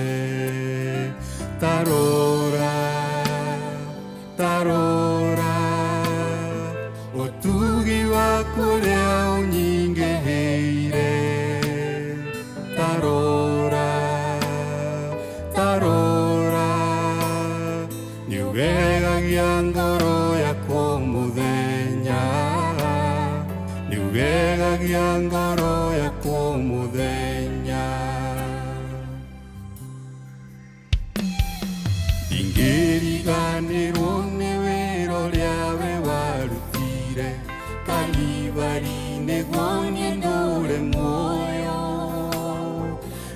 Tarora tarora ũtugi waku ũrĩa ũnyingĩhĩire, tarora tarora nĩũgegagia ngoro yakwa mũthenya, nĩũgegagia ngoro yakwa mũthenya. Ndingĩriganĩrwo nĩ wĩra ũrĩa we warutire Kalivari nĩguo niĩ ndũre muoyo,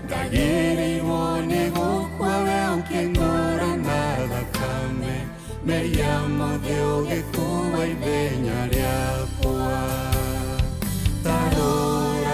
ndagĩrĩirwo nĩ gũkua we ũkĩngũra na thakame, mehia mothe ũgĩkua ithenya rĩakwa. Tarora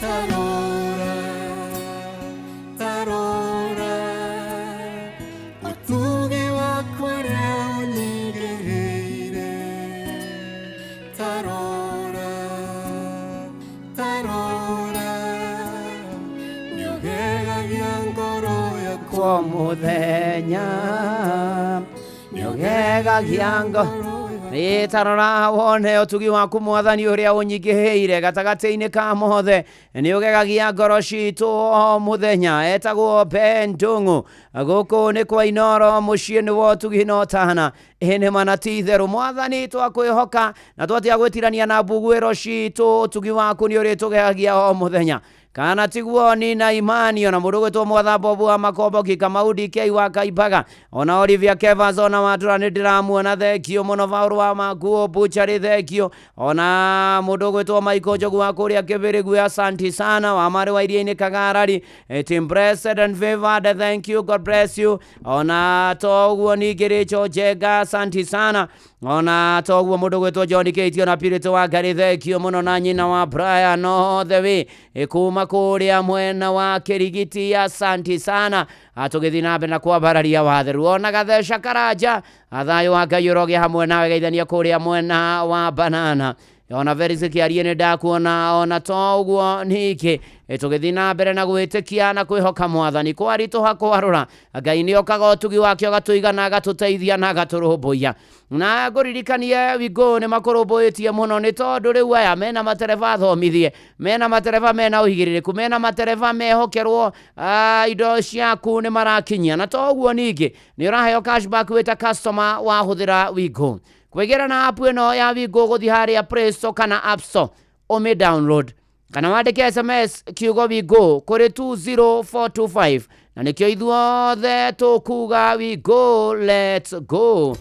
Tarora, tarora, ũtugi waku ũrĩa ũnyigĩrĩire. Tarora, tarora, nĩũgegagia ngoro yakwa o mũthenya nĩũgegagia ngo Ĩ, ta rora wone ũtugi waku mwathani ũrĩa ũnyingĩhĩire gatagatĩ-inĩ ka mothe nĩũgegagia ngoro citũ o mũthenya. Etagwo Ben Ndung'u, gũkũ nĩ kwa Inoro, mũciĩ nĩ wa ũtugi na ũtana. Ĩ nĩ ma na ti itherũ mwathani twakwĩhoka na twatiga gwĩtirania na mbuguĩro citũ, ũtugi waku nĩ ũrĩtũgegagia o mũthenya. Kana tiguo nina imani ona mũndũ gwĩtwo mwatha Bobu wa Makomboki, Kamau DK wa Kaimbaga, ona Olivia Kevans, ona Watura nĩ ndĩramuona, thengio mũno. Vaũrũ wa Maguo Buchari, thengio. Ona mũndũ gwĩtwo Michael Njogu wa kũrĩa Kĩbĩrĩgu, asanti sana. Wa Marĩ wa Iria-inĩ Kagarari, team blessed and favored, thank you, God bless you. Ona toguo ningĩ Rachel Njenga, asanti sana. Ona toguo mũndũ gwĩtwo John Kate, ona Purity wa Ngarĩ, thengio mũno, na nyina wa Brian all the way kuma kũrĩa mwena wa Kĩrigiti, asanti sana. Tũgĩthiĩ na mbere na kwambararia watheru. Ona Gatheca Karanja, thayũ wa Ngai ũrogĩa hamwe nawe, geithania kũrĩa mwena wa Banana. Ona Felix Kĩarie nĩ ndakuona. Ona to ũguo ningĩ tũgĩthiĩ na mbere na gwĩtĩkia na kwĩhoka mwathani, kwaritũha kwarũra, Ngai nĩ okaga ũtugi wake ũgatũigana, agatũteithia na agatũrũmbũiya. Na ngũririkanie Wingũ nĩ makũrũmbũĩtie mũno, nĩ tondũ rĩu aya mena matereba athomithie, mena matereba mena ũigĩrĩrĩku, mena matereba mehokerwo indo ciaku nĩ marakinyia. Na to ũguo ningĩ nĩ ũraheo cashback wĩta customer wahũthĩra Wingũ. Kwĩgĩra na app ĩno ya Wingũ, gũthiĩ harĩa Play Store kana App Store ũmĩ download kana wandĩke SMS kiugo Wingũ kũrĩ 20425, na nĩkĩo ithuothe tũkuga we go, let's go.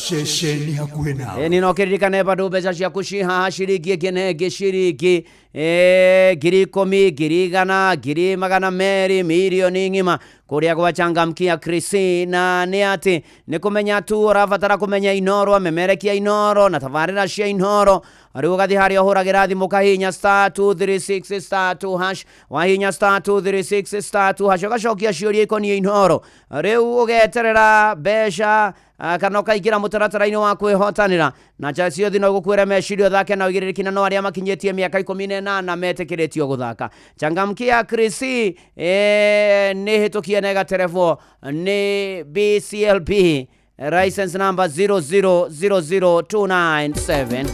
Ceceni hakuhĩ nawe. Ĩni no kĩririkane bado mbeca ciaku ci haha, ciringi ĩngĩ na ĩngĩ, ciringi 10,000, 100,000, 200,000, mirioni ng'ima kũrĩa gwa Changamkia Krisi. Na nĩ atĩ nĩ kũmenya tu ũrabatara kũmenya Inoro, amemerekia Inoro na tabarĩra cia Inoro. Rĩu ũgathiĩ harĩa ũhũragĩra thimũ, kahinya *236*2#, wahinya *236*2# ũgacokia ciũria ikoniĩ Inoro. Rĩu ũgeterera mbeca kana ũkaingĩra mũtaratara-inĩ wa kwĩhotanĩra. Na nja ciothe no gũkuĩre meciria, ũthake na ũigĩrĩrĩki, na no arĩa makinyĩtie mĩaka 18 metĩkĩrĩtio gũthaka Changamkia Krisi. Nĩ hĩtũkie na ĩgaterebwo nĩ BCLB license number 0000297.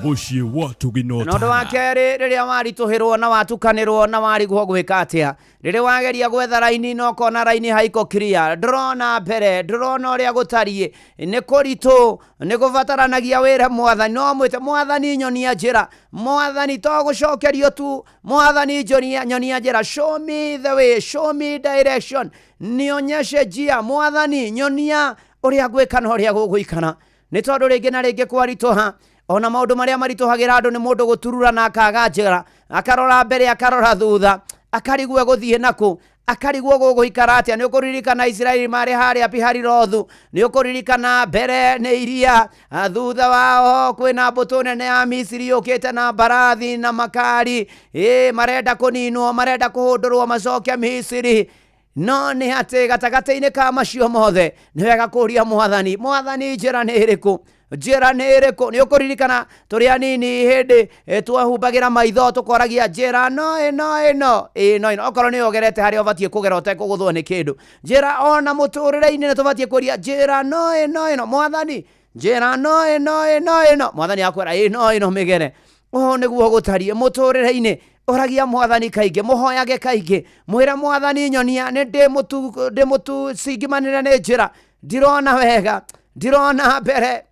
Mũciĩ wa ũtugi na Na ũndũ wa ũtana. kerĩ, rĩrĩa waritũhĩrwo na watukanĩrwo na warigwo gwĩka atĩa, rĩrĩa wageria gwetha raini na ũkona raini haiko clear, ndũrona mbere, ndũrona ũrĩa gũtariĩ, nĩ kũritũ, nĩ gũbataranagia wĩre mwathani. No mwĩte mwathani, nyonia njĩra. Mwathani, to gũcokerio tu, mwathani nyonia njĩra, show me the way, show me direction, nionyeshe njia mwathani, nyonia ũrĩa ngwĩka na ũrĩa gũgũikara. Nĩ tondũ rĩngĩ na rĩngĩ kwaritũha, ona maũndũ marĩa maritũhagĩra andũ nĩ mũndũ gũturura na akaga njĩra, akarora mbere, akarora thutha, akarigwo gũthiĩ nakũ, akarigwo gũgũikara atĩa. Nĩ ũkũririkana Isiraeli marĩ harĩa Piharirothu, nĩ ũkũririkana mbere nĩ iria, thutha wao kwĩna mbũtũ nene ya Misiri yũkĩte na mbarathi na makari, ĩ marenda kũninwo, marenda kũhũndũrwo macoke Misiri. No nĩ atĩ gatagatĩ-inĩ ka macio mothe nĩ wega kũria mwathani, mwathani njĩra nĩ ĩrĩkũ, njĩra nĩ ĩrĩkũ? Nĩ ũkũririkana tũrĩ anini hĩndĩ twahumbagĩra maitho tũkoragia njĩra no ĩno ĩno ĩno ĩno, okorwo nĩ ũgerete harĩa ũbatiĩ kũgera ũtekũgũthwo nĩ kĩndũ. Njĩra ona mũtũrĩre-inĩ nĩ tũbatiĩ kũria njĩra no ĩno ĩno, mwathani njĩra no ĩno ĩno ĩno, mwathani akwĩra ĩno ĩno mĩgere. Ũũ nĩguo gũtariĩ mũtũrĩre-inĩ. Ũragia mwathani kaingĩ, mũhoyage kaingĩ, mwĩre mwathani nyonia, nĩ ndĩ mũtu cingimanĩre nĩ njĩra, ndirona wega, ndirona mbere.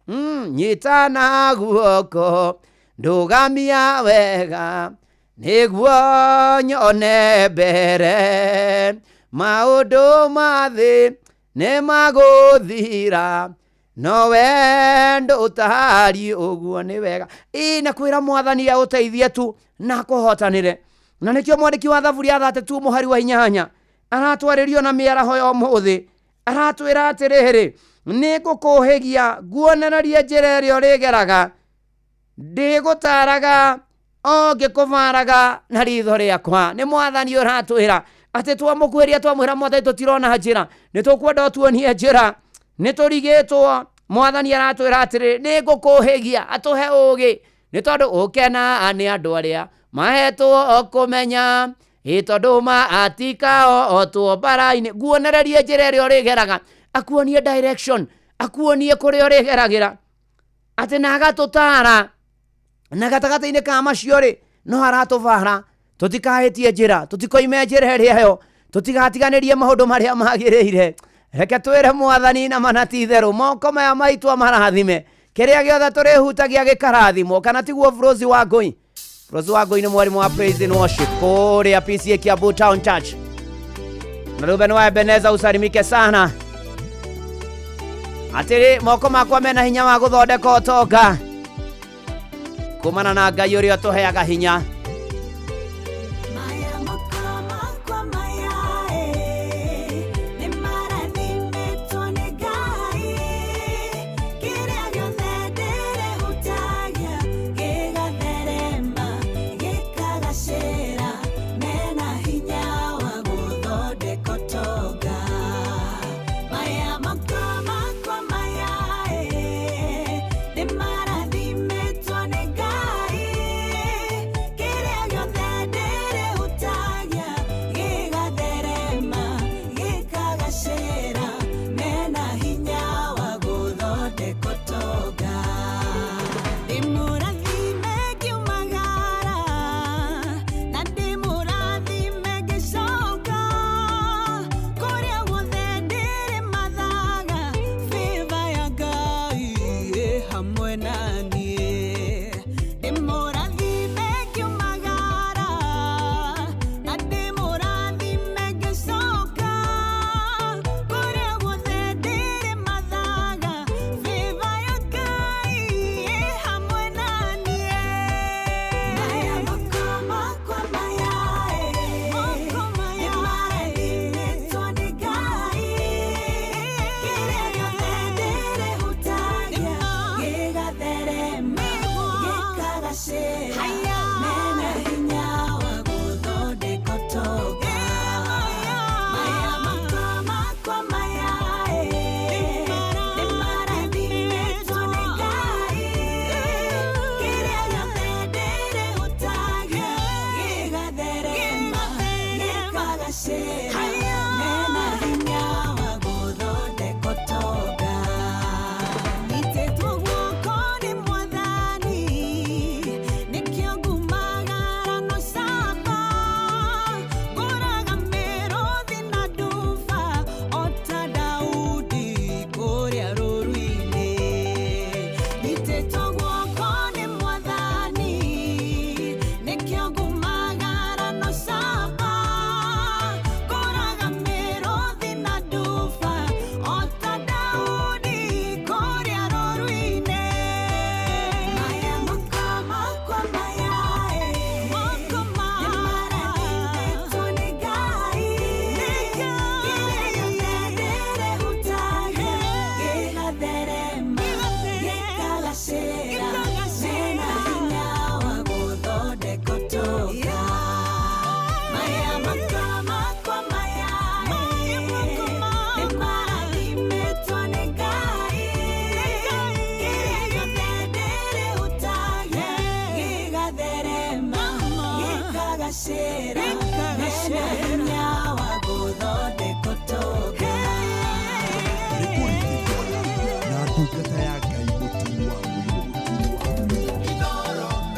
Nyitana guoko ndũgamia wega nĩguo nyone mbere, maũndũ ma thĩ nĩ magũthira no wendo ũtariĩ ũguo nĩ wega. Ĩ na kwĩra mwathani agũteithie tu na akũhotanĩre. Na nĩkĩo mwandĩki wa Thaburi ya 32 mũhari wa 8 aratwarĩrio na mĩaraho ya ũmũthĩ, aratwĩra atĩrĩrĩ, nĩ ngũkũhĩgia nguonererie njĩra ĩrĩa ũrĩgeraga, ndĩgũtaraga O ngĩkũbaraga na ritho rĩakwa. Nĩ mwathani ũratwĩra atĩ twamũkuhĩria twamwĩra mwathani tũtirona njĩra, nĩ tũkwenda ũtuonie njĩra, nĩ tũrigĩtwo. Mwathani aratwĩra atĩrĩ, nĩ ngũkũhĩgia, atũhe ũũgĩ, nĩ tondũ ũkena nĩ andũ arĩa mahetwo kũmenya, ĩ tondũ maatikao otwo mbara-inĩ. Nguonererie njĩra ĩrĩa ũrĩgeraga, akuonie direction, akuonie kũrĩa ũrĩgeragĩra, atĩ na agatũtara na gatagatĩ-inĩ ka macio rĩ, no aratũbara tũtikahĩtie njĩra, tũtikoime njĩra ĩrĩa ĩyo, tũtigatiganĩrie maũndũ marĩa magĩrĩire. Reke twĩre mwathani na mana ti itherũ, moko maya maitũ amarathime, kĩrĩa gĩothe tũrĩhutagia gĩkarathimwo. Kana tiguo Frozi wa Ngũi? Frozi wa Ngũi nĩ mwarimũ wa praise and worship kũrĩa PCA Kiambu Town Church. Na Ruben wa Ebeneza, usalimike sana. Atĩrĩ, moko makwa mena hinya wa gũthondeka ũtonga kumana na Ngai ũrĩa ũtũheaga hinya.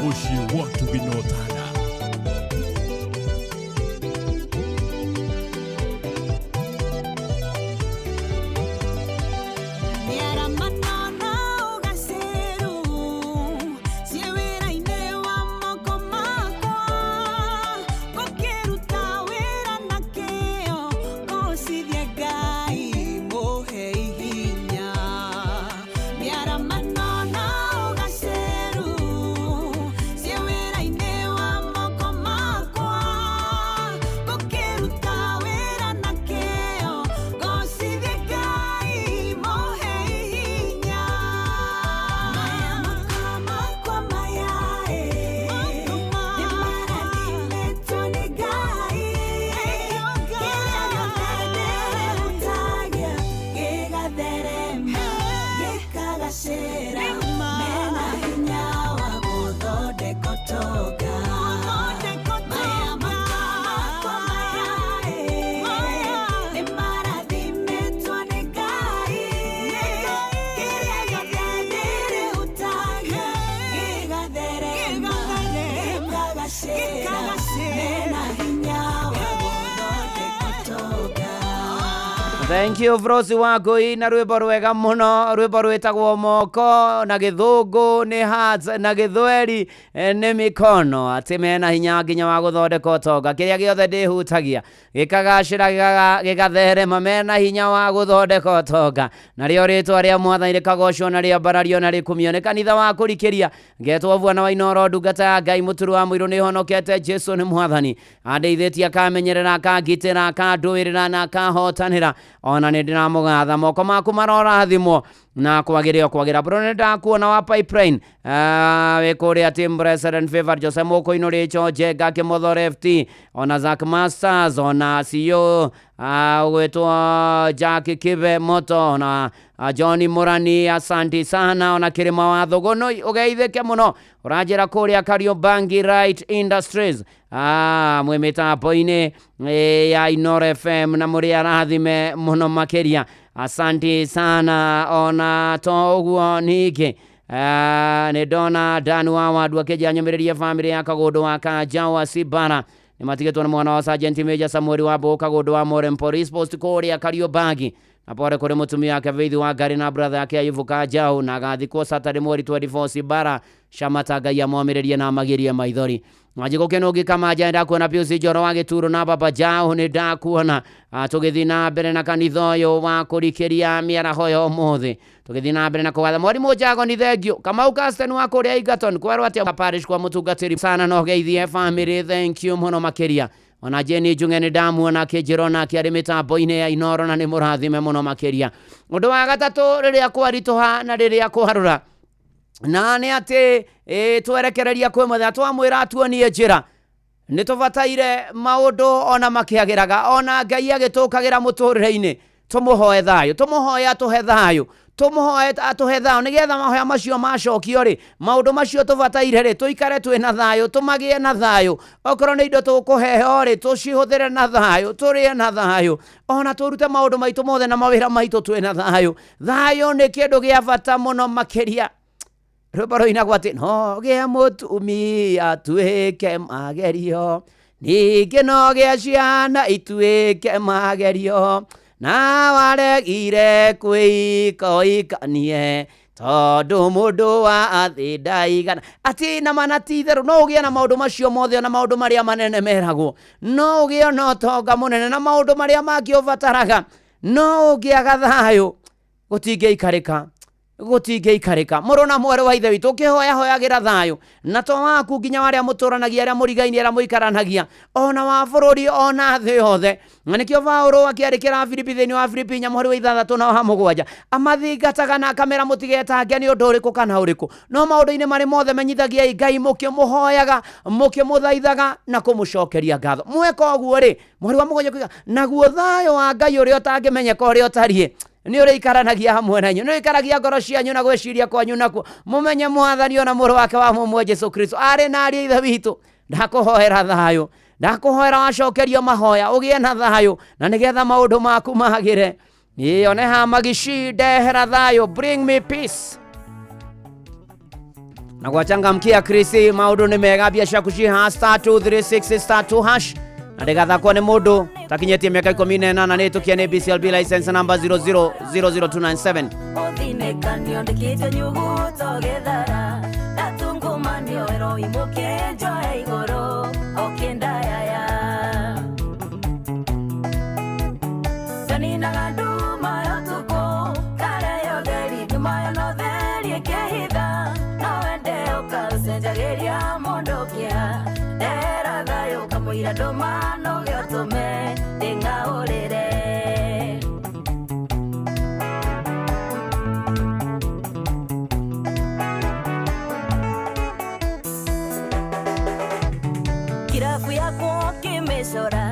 Mũciĩ wa Tũginotana. Moko makwa, gũkĩra Gĩkagacĩra mena hinya wa gũthondeka ũtonga. Thank you Frosi Wangui na rwimbo rwega muno, rwimbo rwitagwo moko na githungu ni hearts na githweri ni mikono, ati mena hinya nginya wa guthondeka utonga, kiria giothe ndihutagia gikagacira gigatherema, mena hinya wa guthondeka utonga, nario ritwa ria Mwathani rikagocwo na riambarario na rikumio ni kanitha wa kurikiria ngetwo bwana wa Inooro, ndungata ya Ngai muturu wa muiru ni honokete, Jesu ni Mwathani andeithitie akamenyerera akangitira akanduirira na akahotanira, ona nĩ ndĩramũgatha moko maku marorathimwo na kwagĩre o kwagĩra bro nĩ ndakuona wa pipeline wĩ kũrĩa team President Favor Jose Mũkũinũ Rĩcho Njenga Kĩmotho FT ona Zack Masters ona CEO ũgwĩtwo Jack Kibe Moto ona Johnny Murani, asanti sana, ona Kĩrĩma wa Thũgũnũi ũgeithĩke mũno, ũranjĩra kũrĩa Kariobangi Right Industries mwĩ mĩtambo-inĩ ya Inooro FM na mũrĩ arathime mũno makĩria, asanti sana. Ona to ũguo ningĩ nĩ ndona Dan wa Wandu akĩnjĩra nyũmĩrĩrie bamĩrĩ ya Kagũndũ wa Kanja wa Cibara nĩ matigĩtwo nĩ mwana wa Sergeant Major Samuel wa Mbũgũ Kagũndũ wa Morem Police Post kũrĩa Kariobangi, na pore kũrĩ mũtumia wake Faith wa Ngari na brother yake Ayubu Kanjau, na agathikwo Saturday mweri 24 Cibara Shamata, Ngai amomĩrĩrie na amagirie maithori. Wanjikũ Kĩnũngi Kamaja ndakuona, Pius Njoro wa Gĩturo na Baba Jao nĩ ndakuona, tũgĩthiĩ na mbere na kanitha ũyũ wa kũrikĩria mĩaraho ya ũmũthĩ, tũgĩthiĩ na mbere na kũgatha mwarimũ Njago nĩ thengio Kamau Casten wa kũrĩa Egerton kwerwo atĩa parish kwa mũtungatĩri sana, no geithie family, thank you mũno makĩria. Ona Jeni Njung'e nĩ ndamuona akĩnjĩra onake arĩ mĩtambo-inĩ ya Inooro na nĩ mũrathime mũno makĩria. Ũndũ wa gatatũ rĩrĩa kwaritũha na rĩrĩa kwarũra na nĩ atĩ twerekereria kwĩ mũthenya twamwĩra atuonie njĩra, nĩ tũbataire maũndũ ona makĩagĩraga, ona Ngai agĩtũkagĩra mũtũrĩre-inĩ, tũmũhoe thayũ, tũmũhoe atũhe thayũ, tũmũhoe atũhe thayũ, nĩgetha mahoya macio macokio rĩ, maũndũ macio tũbataire rĩ, tũikare twĩna thayũ, tũmagĩe na thayũ, okorwo nĩ indo tũkũheo rĩ, tũcihũthĩre na thayũ, tũrĩe na thayũ, ona tũrute maũndũ maitũ mothe na mawĩra maitũ twĩna thayũ. Thayũ nĩ kĩndũ gĩa bata mũno makĩria. Rwĩmbo rũinagwo atĩ no gĩa mũtumia atuĩke magerio, ningĩ no gĩa ciana ituĩke magerio, na waregire kwĩikoikanie tondũ mũndũ wa thĩ ndaigana. Atĩ na mana ti itherũ no ũgĩe na maũndũ macio mothe ona maũndũ marĩa manene meragwo, no ũgĩe na ũtonga mũnene na maũndũ marĩa mangĩ ũbataraga, no ũngĩaga thayũ gũtingĩikarĩka, gũtingĩikarĩka. Mũrũ na mwarĩ wa ithe witũ ũkĩhoya hoyagĩra thayũ, na to waku nginya warĩa mũtũranagia, arĩa mũrigaini, arĩa mũikaranagia, ona wa bũrũri ona thĩ yothe. Na nĩkĩo Paũlũ akĩandĩkĩra Filipi thĩinĩ wa Filipi 4 mũhari wa 6 na wa 7 amathingataga na akamera mũtigetange nĩ ũndũ ũrĩkũ kana ũrĩkũ, no maũndũ-inĩ marĩ mothe menyithagiai Ngai mũkĩmũhoyaga, mũkĩmũthaithaga na kũmũcokeria ngatho. Mweka ũguo rĩ, mũhari wa 7 kuiga naguo thayũ wa Ngai ũrĩa ũtangĩmenyeka ũrĩa ũtariĩ nĩ ũrĩikaranagia hamwe na inyuĩ, nĩ ũrĩikaragia ngoro cianyu na gwĩciria kwanyu nakuo, mũmenye Mwathani ona mũrũ wake wa mũmwe Jesu Kristo arĩ na ariũ a ithe witũ. Ndakũhoera thayũ, ndakũhoera wacokerio mahoya ũgĩe na thayũ, na nĩgetha maũndũ maku magĩre. Ĩyo nĩ hamagici ndehera thayũ, bring me peace. Na gwachangamkia Krisi, maũndũ nĩ mega, mbia ciaku ciha star 236 star 2 hash na ndĩgathakwo nĩ mũndũ takinyĩtie mĩaka 18 nĩ ĩtũkie nĩ BCLB license number 0000297. Ũthinĩkanio ndĩkĩte nyuguto gĩthara ndatungumanio ĩro imũke njoe igũrũ ũkĩndayaya ndaninaga nduma ya ũtukũ kare yotheri nduma yo notheri ĩkĩhitha no wende ũkaũcenjagĩria mũndũ kĩeha ndehera thayũ kamũira ndũma no gĩotũme ndĩng'aũrĩre. Kirabu yakwa ũkĩmĩcora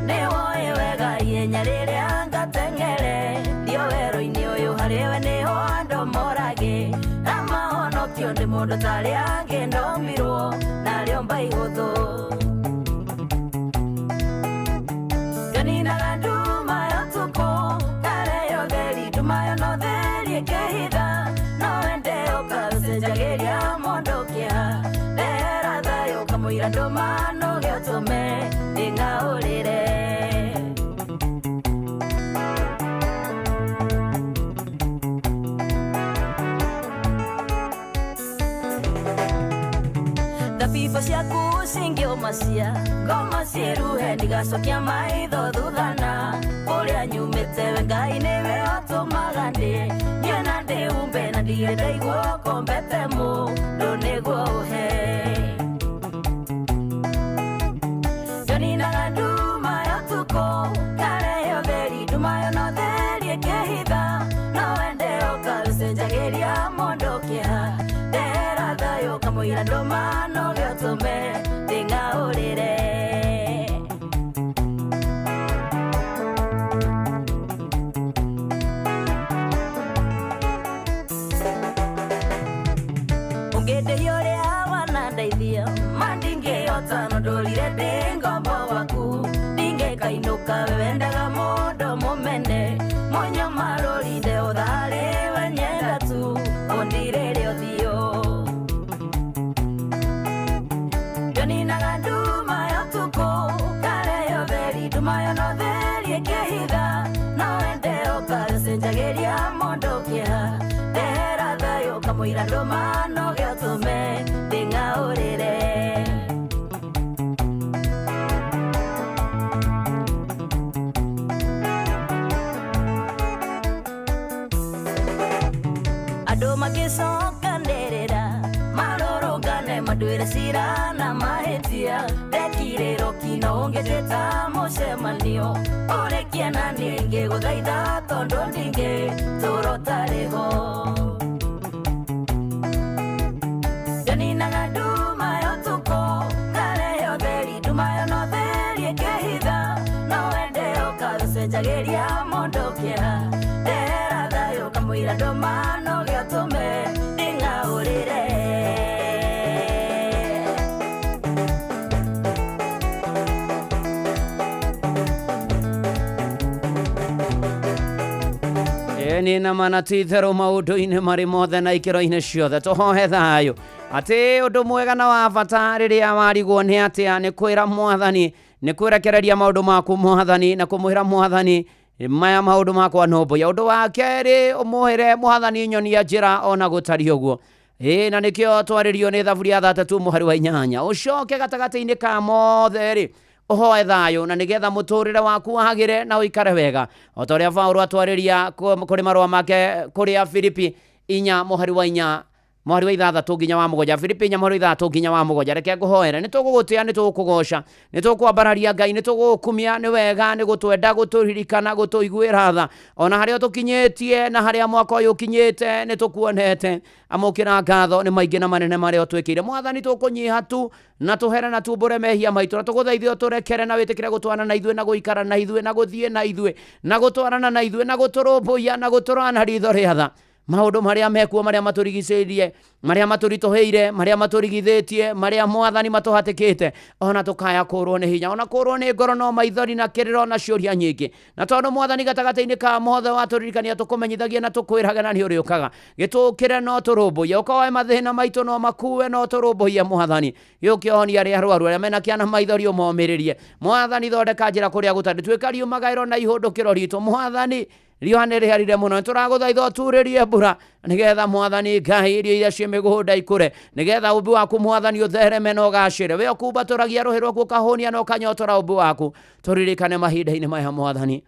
nĩwoĩ wega ihenya rĩrĩa ngateng'ere ndio werũ-inĩ ũyũ harĩwe nĩho andũ morage na mahonokio nĩ mũndũ tarĩ angĩ ndomirwo narĩo mba ihũthũ nganinaga nduma ya ũtukũ kare yotheri nduma yo notheri ĩkĩhitha no wende ũkaũcenjagĩria mũndũ kĩeha ndehera thayũ kamũira ndũma ndũma noge ũtũme ndĩng'aũrĩre. Thabibũ ciaku cingĩũma cia ngoma ciĩruhe ndigacokia maitho thuthana kũrĩa nyumĩte we Ngai nĩwe ũtũmaga ndĩ nyue na ndĩumbe na ndirĩ ndaigua ũkombete mũndũ nĩguo ũhe. Njoninaga nduma ya ũtukũ ngarehe ũtheri nduma yo na ũtheri ĩkĩhitha no wende ũkaũcenjagĩria mũndũ kĩeha ndehera thayũ kamũira ndũma noge ũtũme ndĩng'aũrĩre. Ũngĩndĩhia ũrĩa wanandeithia ma ndingĩhota no ndũrire ndĩ ngombo waku ndingĩkainũka we wendaga mũndũ mũmene mũnyamarũri ndeũtharĩ we nyenda tu ũndirĩre ũthiũ. Njoninaga nduma ya ũtukũ ngarehe ũtheri nduma yo na ũtheri ĩkĩhitha no wende ũkaũcenjagĩria mũndũ kĩeha ndehera thayũ kamũira ndũma noge ũtũme ndĩng'aũrĩre. Andũ magĩcokanĩrĩra marũrũngane manduĩre cira na mahĩtia ndekirĩrwo kino ũngĩnjĩta mũcemanio ũrĩkie na niĩ ngĩgũthaitha tondũ ndingĩtũra ũtarĩ ho. Njoninaga nduma ya ũtukũ ngarehe ũtheri nduma yo na ũtheri ĩkĩhitha no wende ũkaũcenjagĩria mũndũ kĩeha ndehera thayũ kamũira ndũma noge ũtũme ndĩng'aũrĩre. Ĩĩ na mana ti itherũ maũndũ-inĩ marĩ mothe na ikĩro-inĩ ciothe tũhoe thayũ atĩ ũndũ mwega na wa bata rĩrĩa warigwo nĩ atĩa nĩ kwĩra mwathani nĩ kwĩrekereria maũndũ maku mwathani na kũmwĩra mwathani maya maũndũ makwa nũmbũiya. Ũndũ wa kerĩ ũmwĩre mwathani nyonia njĩra ona gũtariĩ ũguo. Ĩĩ na nĩkĩo twarĩrio nĩ thaburia 3 mũhari wa 8 ũcoke gatagatĩ-inĩ ka mothe rĩ ũhoe thayũ na nĩgetha mũtũrĩre waku wagĩre na ũikare wega o ta ũrĩa Paũlũ atwarĩria kũrĩ marũa make kũrĩ Afilipi 4 mũhari wa 4 mũhari wa 6 nginya wa 7 Filipi 4 mũhari wa 6 nginya wa 7 reke ngũhoere. Nĩ tũgũgũtĩa, nĩ tũgũkũgoca, nĩ tũkwambararia Ngai, nĩ tũgũgũkumia, nĩ wega, nĩ gũtwenda, gũtũririkana, gũtũiguĩra tha ona harĩa tũkinyĩtie na harĩa mwaka ũyũ ũkinyĩte nĩ tũkuonete. Amũkĩra ngatho nĩ maingĩ na manene marĩa ũtwĩkĩire mwathani. Tũkũnyiha tu na tũhere na tumbũre mehia maitũ na tũgũthaithe ũtũrekere na wĩtĩkĩre gũtwarana na ithuĩ na gũikara na ithuĩ na gũthiĩ na ithuĩ na gũtwarana na ithuĩ na gũtũrũmbũiya na gũtũrora na ritho rĩa tha maũndũ marĩa mekuo marĩa matũrigicĩirie marĩa matũritũhĩire marĩa matũrigithĩtie marĩa mwathani matũhatĩkĩte ona tũkaya kũrwo nĩ hinya ona kũrwo nĩ ngoro no maithori na kĩrĩro na ciũria nyingĩ. Na tondũ mwathani gatagatĩ-inĩ ka mothe watũririkania tũkũmenyithagia na tũkwĩraga na nĩ ũrĩũkaga gĩtũkĩre no tũrũmbũiye ũkoe mathĩna maitũ no makue no tũrũmbũiye mwathani. Gĩũke ũhonie arĩa arwaru arĩa mena kĩana maithori ũmomĩrĩrie mwathani. Thondeka njĩra kũrĩa gũtarĩ tuĩka riumagaĩro na ihũndũkĩro ritũ mwathani. Riũa nĩ rĩharire mũno nĩtũragũthaitha ũturĩrie mbura nĩgetha mwathani Ngai irio iria ciĩ mĩgũnda ikũre nĩgetha ũmbi waku mwathani ũthereme na ũgacĩre. We ũkumbatũragia rũhĩ rwaku ũkahũnia na ũkanyotora ũmbi waku. Tũririkane mahinda-inĩ maya mwathani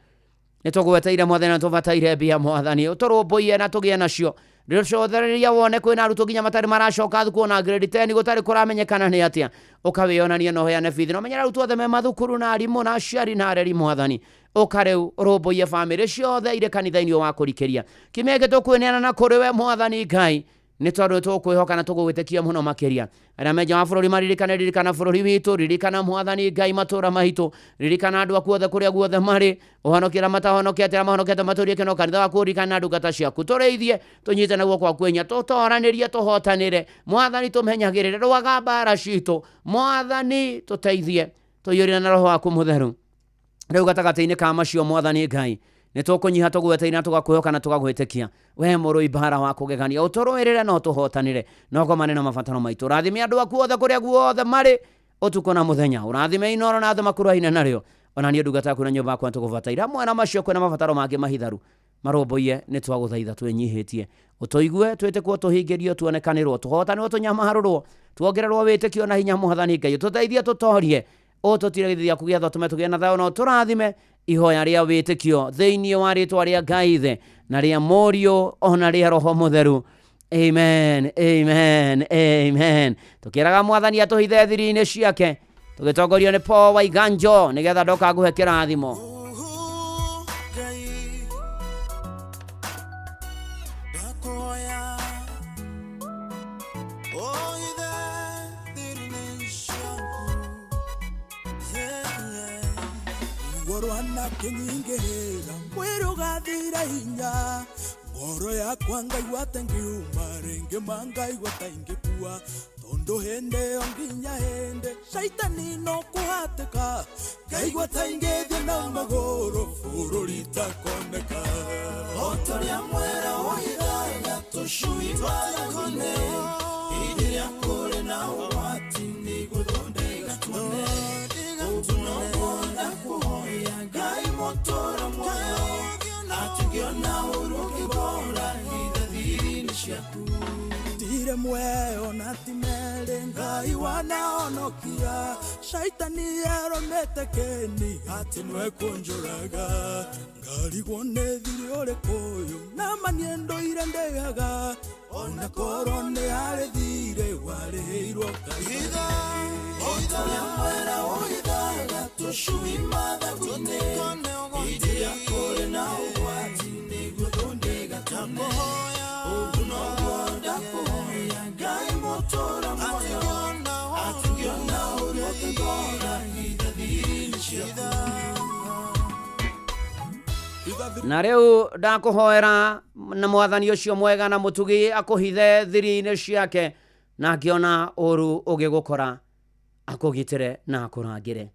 nĩ tũgweteire mwathani na tũbataire mbia mwathani ũtũrũmbũiye na tũgĩe nacio. Rĩcothereria wone kwĩna arutwo nginya matarĩ maracoka thukuru ona grade 10 gũtarĩ kũramenyekana nĩ atĩa ũkawĩonania na ũheane bithi na ũmenyere arutwo othe me mathukuru na arimũ na aciari na areri mwathani. Ũka rĩu ũrũmbũiye bamĩrĩ ciothe irĩ kanitha-inĩ wa kũrikĩria kiumia gĩkĩ tũkwĩneana na kũrĩ we mwathani Ngai nĩ tondũ tũkwĩhoka na tũgũgwĩtĩkia mũno makĩria. Arĩa me nja wa bũrũri maririkane, ririkana bũrũri witũ, ririkana mwathani Ngai matũũra maitũ, ririkana andũ aku othe kũrĩa guothe marĩ, ũhonokie arĩa matahonokete, arĩa mahonokete matũrie kĩno kanitha waku, ririkana ndungata ciaku, tũrĩithie, tũnyite na guoko gwaku hinya, tũtoranĩrie, tũhotanĩre mwathani, tũmenyagĩrĩre, rũaga mbara citũ mwathani, tũteithie, tũiyũrĩre na roho waku mũtheru. Rĩu gatagatĩ-inĩ ka macio mwathani Ngai nĩ tũkũnyiha tũgweteire na tũgakwĩhoka na tũgagwĩtĩkia we mũrũi mbara wa kũgegania ũtũrũĩrĩre na ũtũhotanĩre na ũgomane na mabataro maitũ. Rathime andũ aku othe kũrĩa guothe marĩ Ũtukũ na mũthenya ũrathime Inooro na andũ makuruhaine narĩo ona niĩ ndungata yaku na nyũmba yakwa nĩtũgũbataire hamwe na macio kwĩna mabataro mangĩ mahitharu marũmbũiye nĩ twagũthaitha twĩnyihĩtie ũtũigue twĩtĩkwo tũhingĩrio tuonekanĩrwo tũhotanĩrwo tũnyamarũrwo tuongererwo wĩtĩkio na hinya mwathani Ngai ũtũteithie tũtorie ũtũtire gĩthithi gĩaku gĩa tũme tũgĩe na thayũ na ũtũrathime ihoya rĩa wĩtĩkio thĩinĩ wa rĩtwa rĩa Ngai Ithe na rĩa Mũriũ ona rĩa Roho Mũtheru. Amen, amen, amen. Tukĩraga mwathani atũhithe thiri-inĩ ciake tũgĩtongorio nĩ Paul Waiganjo nĩgetha ndoka ngũhe kĩrathimo. Kinyingĩrĩra mwĩrĩ ũgathira hinya ngoro yakwa ngaigua ta ngiuma rĩngĩ ma ngaigua ta ingĩkua tondũ hĩndĩ ĩyo nginya hĩndĩ caitani no kũhatĩka ngaigua ta ingĩthiĩ na magũrũ bũrũri takoneka o ta ũrĩa mwera ũhithaga tũcui twathakone hĩndĩ ĩrĩa kũrĩ na ũgwati nĩgũthondeka tuone ũguo noguo ndakũhoya Ngai mũtũũra muoyo atũngĩona ũru ũkĩbora hitha thiri-inĩ ciaku tire mweo na ti merĩ Ngai wanahonokia caitani aromete keni atĩ nĩwe kũnjũraga ngarigwo nĩ thiri ũrĩkũ ũyũ na ma niĩ ndũire ndĩhaga ona korwo nĩ harĩ thirĩ warĩhĩirwo kaitha o ta ũrĩa mwera ũhithaga tũcui mathagu-inĩ hĩndĩ ĩrĩa kũrĩ na ũgwati nĩguo thondeka ũguo noguo ndakũhoya Ngai mũtũũra muoyo atũngĩona ũru ũkĩbora hitha thiri-inĩ ciaku. Na rĩu ndakũhoera na mwathani ũcio mwega na mũtugi akũhithe thiri-inĩ ciake na angĩona ũru ũgĩgũkora akũgitĩre na akũrangĩre.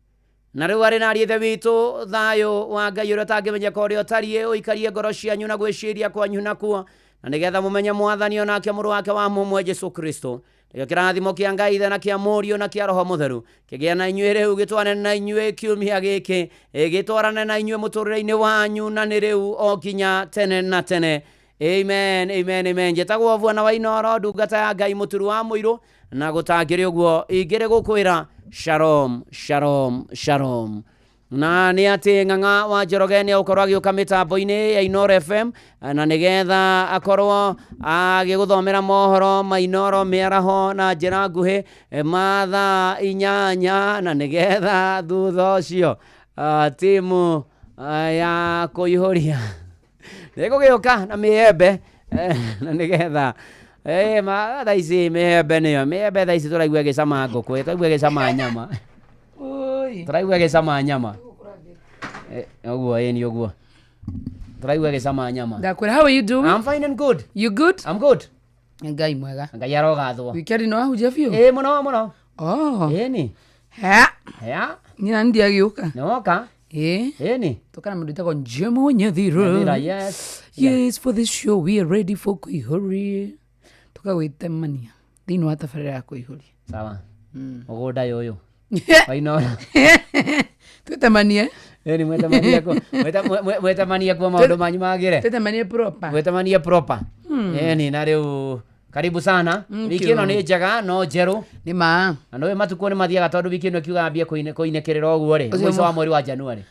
Na rĩu arĩ na Ithe witũ thayũ wa Ngai ũrĩa ũtangĩmenyeka ũrĩa ũtariĩ ũikarie ngoro cianyu na gwĩciria kwanyu nakuo na nĩgetha mũmenye mwathani onake mũrũ wake wa mũmwe Jesũ Kristo. Nĩkĩo kĩrathimo kĩa Ngai Ithe na kĩa Mũriũ na kĩa Roho Mũtheru kĩgĩe na inyuĩ rĩu gĩtwarane na inyuĩ kiumia gĩkĩ gĩtwarane na inyuĩ mũtũrĩre-inĩ wanyu na nĩ rĩu o nginya tene na tene. Amen, amen, amen. Njĩtagwo Bwana wa Inooro ndungata ya Ngai mũturu wa mũirũ na gũtangĩrĩ ũguo ingĩrĩ gũkwĩra shalom, shalom, shalom. Na nĩ atĩ Ng'ang'a wa Njoroge nĩ egũkorwo agĩũka mĩtambo-inĩ ya Inooro FM na nĩgetha akorwo agĩgũthomera mohoro ma Inooro mĩaraho na njĩra nguhĩ ma thaa 8 na nĩgetha thutha ũcio timu ya kũihũria nĩgũgĩũka na mĩembe na nĩgetha ma thaa ici mĩembe nĩyo mĩembe thaa ici tũraigua ĩgĩcama ngũkũ tũraigua ĩgĩcama nyama tũraigua ĩgĩcama nyama ũguo ĩni ũguo tũraigua ĩgĩcama nyama. Ndakwĩra, how are you doing? I'm fine and good. You good? I'm good. Ngai mwega. Ngai arogathwo. Weekend no wahunjia biũ? Ĩ mũno mũno. Oh. Ĩni. Ha. Ya. Niĩ na ndiagĩũka. Nĩwoka? Ĩ. Ĩni. Tũkana mũndũ wĩtagwo Jemo Nyathira. Nyathira, yes. Yes, for this show we are ready for kũihũria. Tũkagwĩtemania thĩinĩ wa tabarĩra ya kũihũria. Sawa. Mũgũnda ũyũ. Wa Inooro. Twĩtemanie. Ĩni mwĩtemanie kuo. Mwĩtemanie kuo maũndũ manyu magĩre. Twĩtemanie proper. Mwĩtemanie proper. Ĩni na rĩu karibu sana. Wiki ĩno nĩ njega no njerũ. Nĩ ma. Na nĩũĩ matukũ nĩ mathiaga tondũ wiki ĩno ĩkiuga ambie kũinĩkĩrĩra ũguo rĩ. Mũico wa mweri wa January.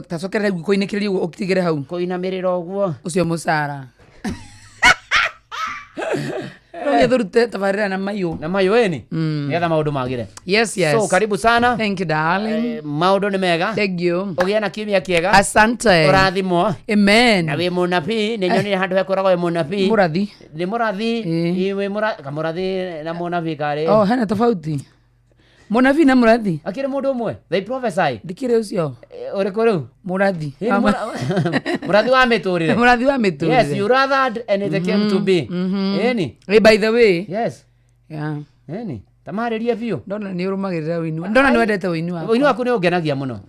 Tacokerera kũinĩkĩrĩria ũguo ũtigĩre hau. Kũinamĩrĩra ũguo. Ũcio mũcara. No tũrute tabarĩra na mayũ. Na mayũ ĩni. Nĩgetha maũndũ magĩre. Yes, yes. So karibu sana. Thank you darling. Maũndũ nĩ mega. Thank you. Ũgĩe na kiumia kĩega. Asante. Ũrathimwo. Amen. Na wĩ mũnabii nĩ nyonire handũ hekoragwo wĩ mũnabii. Mũrathi. Nĩ mũrathi. Wĩ kamũrathi na mũnabii karĩ. Oh, hena tofauti. Mũnabii na mũrathi. Akĩrĩ mũndũ ũmwe. They prophesy. Ndikĩrĩ ũcio. Ũrĩkũ rĩu? Mũrathi. Mũrathi wa mĩtũrĩre. Mũrathi wa mĩtũrĩre. Yes, you rathered and it came to be. Ĩni. Hey, by the way. Yes. Yeah. Ĩni. Tamarĩrie biũ. Ndona nĩ ũrũmagĩrĩra ũini. Ndona nĩ wendete ũini wakwa. Ũini waku nĩ ũngenagia mũno.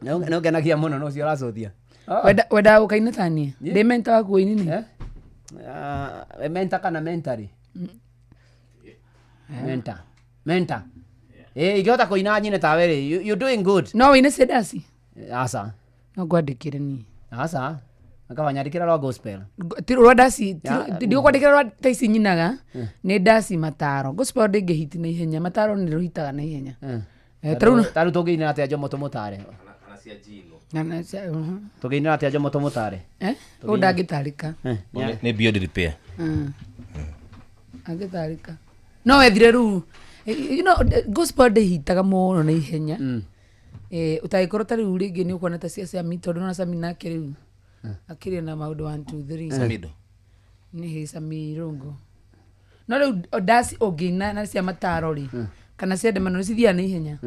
Nĩ ũngenagia mũno no ũcio ũracothia. Wendaga gũkaina ta niĩ? Ndĩ mentor waku ũini-inĩ? Mentor kana mentary? Mentor. Mentor. Ingĩhota kũina nyine tawe rĩ, you doing good. No wĩine cia ndaci? Aca. No ngwandĩkĩre niĩ. Aca. Akawanyandĩkĩra rwa gospel. Ti rwa ndaci, ndigũkwandĩkĩra rwa ta ici nyinaga, nĩ ndaci mataro. Gospel ndĩngĩhiti na ihenya, mataro nĩ rũhitaga na ihenya. Tarĩu tũngĩinĩra atĩa Jomo tũmũtare? Tũngĩinĩra atĩa Jomo tũmũtare? Ũũ ndangĩtarĩka. Nĩ beyond repair. Angĩtarĩka. No wethire rĩu, you know, gospel ndĩhitaga mũno na ihenya. Ũtangĩkorwo ta rĩu rĩngĩ nĩ ũkuona ta cia Sami, tondũ nona Sami nake rĩu akĩrĩ na maũndũ 1 2 3. Samido. Nĩ hĩ Sami Irũngũ. No rĩu ndaci ũngĩina na cia mataro rĩ, kana cia ndemano nĩ cithiaga na ihenya.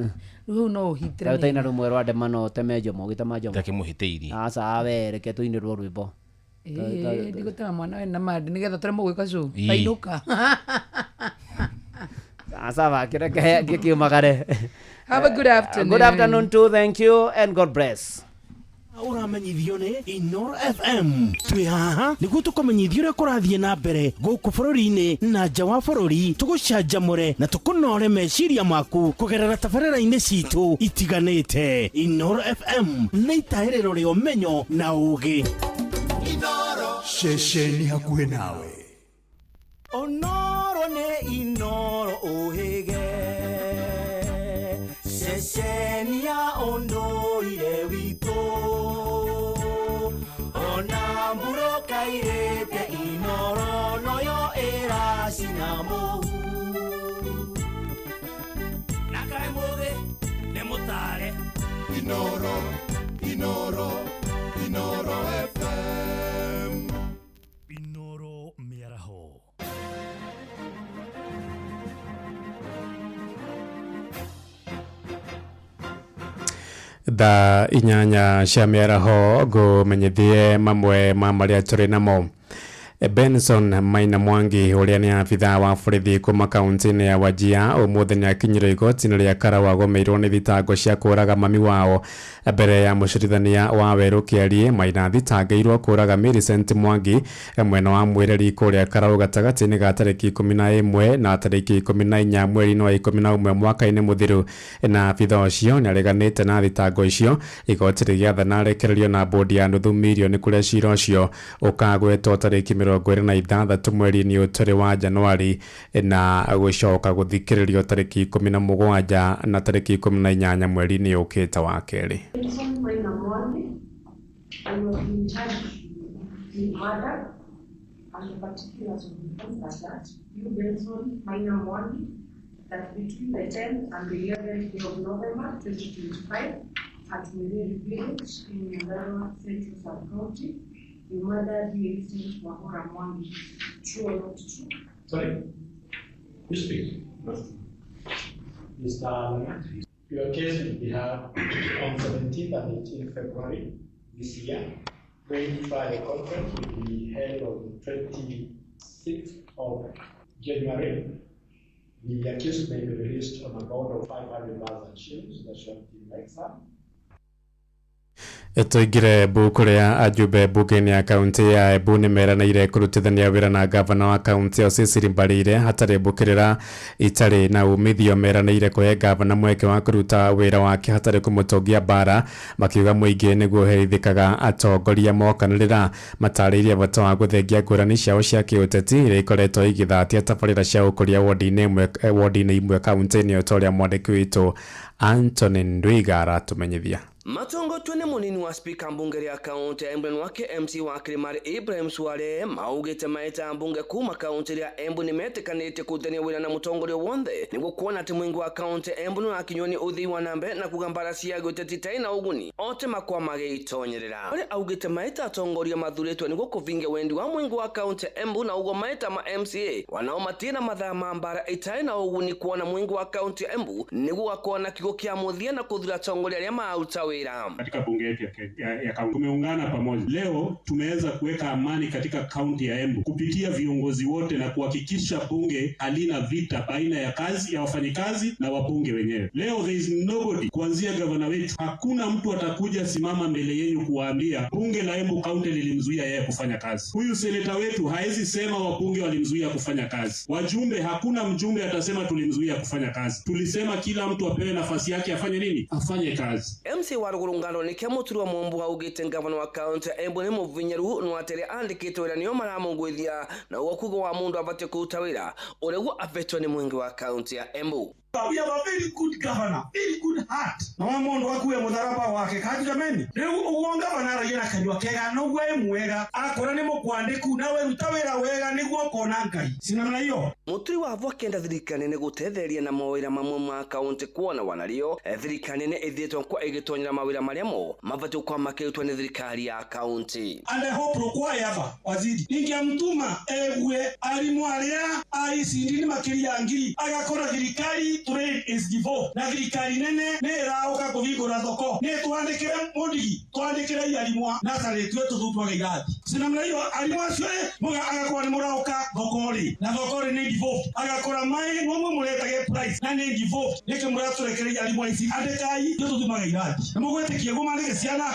Rĩu hau no ũhitĩre. Rĩu taina rũmwe rwa ndemano ũteme Jomo, ũgĩtema Jomo. Ndakĩmũhĩtĩirie. Aca we reke tũinĩrwo rwĩmbo. Ndigũtema mwana we na mandi nĩgetha tũremwo gwĩka show. Tainũka. Sawa, kireke ngĩkiumagare. Have a good afternoon. Good afternoon too, thank you and God bless. Ũramenyithio nĩ Inoro FM. Twĩ haha nĩguo tũkũmenyithia ũrĩa kũrathiĩ na mbere gũkũ bũrũri-inĩ na nja wa bũrũri, tũgũcanjamũre na tũkũnore meciria maku kũgerera tabarĩra-inĩ citũ itiganĩte. Inoro FM nĩ itahĩrĩro rĩa ũmenyo na ũũgĩ. Ceceni hakuhĩ nawe. Onoro nĩ Inoro ũhĩge, ceceni ya ũndũire witũ. Ona mbura kairĩte Inoro noyo ĩracina mũhu. Na kaĩ mũgĩ nĩ mũtare. Inoro, Inoro, Inoro FM. Inoro mĩaraho. Thaa 8 cia mĩaraho ngũmenyithie mamwe ma marĩa tũrĩ namo. Benson Maina Mwangi ũrĩa nĩ abithaa wa borithi kuma kaunti-inĩ ya Wajir ũmũthĩ nĩ akinyire igoti-inĩ rĩa Karau agomeirwo nĩ thitango cia kũraga mami wao mbere ya mũcirithania wa Werũ Kĩarie. Maina athitangĩirwo kũraga Millicent Mwangi mwena wa Mwĩreri kũrĩa Karau gatagatĩ-inĩ ga tarĩki 11 na tarĩki 14 mweri-inĩ wa 11 mwaka-inĩ mũthiru, na abithaa ũcio nĩ areganĩte na thitango icio. Igoti rĩgĩathana arekererio na bodi ya nuthu mirioni kũrĩa cira ũcio ũkagwetwo tarĩki 26 mweri-inĩ ũtũrĩ wa Januari na gũcoka gũthikĩrĩrio tarĩki 17 na tarĩki 18 mweri-inĩ ũkĩte wa kerĩ. Benson Maina Mwangi, I was in charge with murder and the particulars of the offense are that you, Benson Maina Mwangi, that between the 10th and the 11th day of November 2025 at Mireri Village in Nyandarua Central Sub-County, you murdered Millicent Wahora Mwangi. True or not true? Sorry? You speak. Mr. Langat, your case will be heard on 17th and 18th February this year. When trial conference will be held on 26th of January. The accused may be released on a bond of 500,000 shillings that shall be next up. Tũingire kũrĩa ajumbe mbunge-inĩ ya kaunti ya Embu nĩ meranĩire kũrutithania wĩra na gavana wa kaunti ĩyo Cecily Mbarire hatarĩ mbũkĩrĩra itarĩ na umithio. Meranĩire kũhe gavana mweke wa kũruta wĩra wake hatarĩ kũmũtongia mbara, makiuga mũingĩ nĩguo ũherithĩkaga atongoria mokanĩrĩra. Matarĩirie bata wa gũthengia ngũrani ciao cia kĩũteti iria ikoretwo igĩthatia tabarĩra cia ũkũria wodi-inĩ imwe kaunti-inĩ ĩyo, ta ũrĩa mwandĩki witũ Anthony Ndwiga aratũmenyithia. Matongotwe nĩ munini wa spika mbunge rĩa kaunti ya Embu wake MC wa Kirimari Ibrahim Swale maugĩte maeta mbunge kuma kaunti ya Embu nĩmetĩkanĩtie kũrutithania wĩra na mũtongoria wonthe nĩguo kuona atĩ mũingĩ wa kaunti ya Embu nĩũrakinywo nĩ ũthii wa na mbere na kuga mbara cia gĩũteti itarĩ na ũguni ote makwa magĩitonyerera. Ũrĩa augĩte maeta atongoria mathurĩtwo nĩguo kũvingia wendi wa mũingĩ wa kaunti ya Embu na ũguo maeta ma MCA wanao matirĩ na mathaa ma mbara itarĩ na ũguni kuona mũingĩ wa kaunti ya Embu nĩguo gakorwo na kiugo kĩa mũthia na kũthura atongoria arĩa maruta mawĩra. Katika bunge yetu ya kaunti tumeungana pamoja leo, tumeweza kuweka amani katika kaunti ya Embu kupitia viongozi wote na kuhakikisha bunge halina vita baina ya kazi ya wafanyikazi na wabunge wenyewe. Leo there is nobody, kuanzia gavana wetu, hakuna mtu atakuja simama mbele yenu kuwaambia bunge la Embu kaunti lilimzuia yeye kufanya kazi. Huyu seneta wetu haezi sema wabunge walimzuia kufanya kazi. Wajumbe, hakuna mjumbe atasema tulimzuia kufanya kazi. Tulisema kila mtu apewe nafasi yake afanye nini? Afanye kazi. MC wa ruguru ngano nike muturi wa Mombu augite ngavana wa kaunti ya Embu ni muvinyaru no atere andikitwe wira nio maramungwithia na uguo kuga wa mundu abatie kuruta wira uria guo avetwo ni mwingi wa kaunti ya Embu. We have a very good governor, very good heart. Na wa mundu akuwe mutharaba wake kaji jameni. Riu uguo gavana aragia na kanyua kega noguo e mwega akora ni mukwandiku nawe ruta wira wega niguo ukona Ngai. Si namna hiyo. Muturi wa avo akenda thirikari nene gutetheria na mawira mamwe ma kaunti kuona wanario thirikari nene ithietwo kwa igitonyera mawira maria mo mabatiĩ gũkorwo makĩrutwo nĩ thirikari ya kaunti. And I hope Rukwaya hapa waziri ningiamtuma egue arimu aria a ECD ni makiria ngiri agakora thirikari trade is devolved na thirikari nene nĩ ĩraũka kũhingũra thoko nĩ twandĩkĩre mũndigi twandĩkĩre arimu a nasarĩ tue tũthutwage irathi. Si namna hiyo arimu acio muga agakora nĩ mũraũka thoko-rĩ na thoko-rĩ nĩ devolved agakora maĩ nomwe mũretage price na nĩ devolved nĩkĩ mũratũrekereria arimu a ici andĩkai tue tũthumaga irathi na mũgwĩtĩkia guo mandĩke ciana.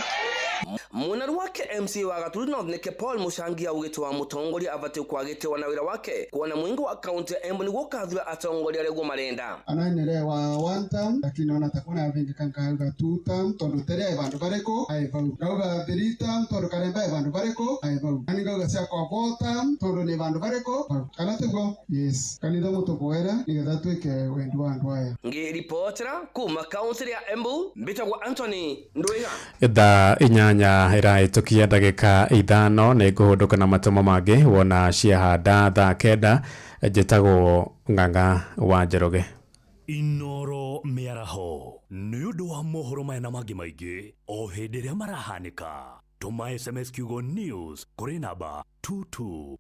Mwena wake MC wa Gaturu North nike Paul Mushangi augite wa mutongoria abatiĩ kwagĩtĩwa na wĩra wake kuona mwingi wa kaunti ya Embu nĩguo ũkathura atongoria arĩa guo marenda. Anaendelea wa one term lakini naona takuwa na vingi kankauga two term tondu teria vandu variko aivau ngauga three term tondu karemba vandu variko aivau ani ngauga cia kwa four term tondu ni vandu variko kana tiguo yes kanitha mutuboera nigetha twike wendi wa andu aya. Ngiripotera kuma kaunti ya Embu mbitagwo Anthony Ndwiga. Thaa 8 ĩrahĩtũkia ndagĩka 5 nĩ ngũhũndũka na matũmo mangĩ wona ciahanda thaa 9 njĩtagwo Ng'ang'a wa Njoroge. Inoro mĩaraho nĩ ũndũ wa mohoro maya na mangĩ maingĩ o hĩndĩ ĩrĩa marahanĩka. Tũma SMS kiugo news kũrĩ namba 222.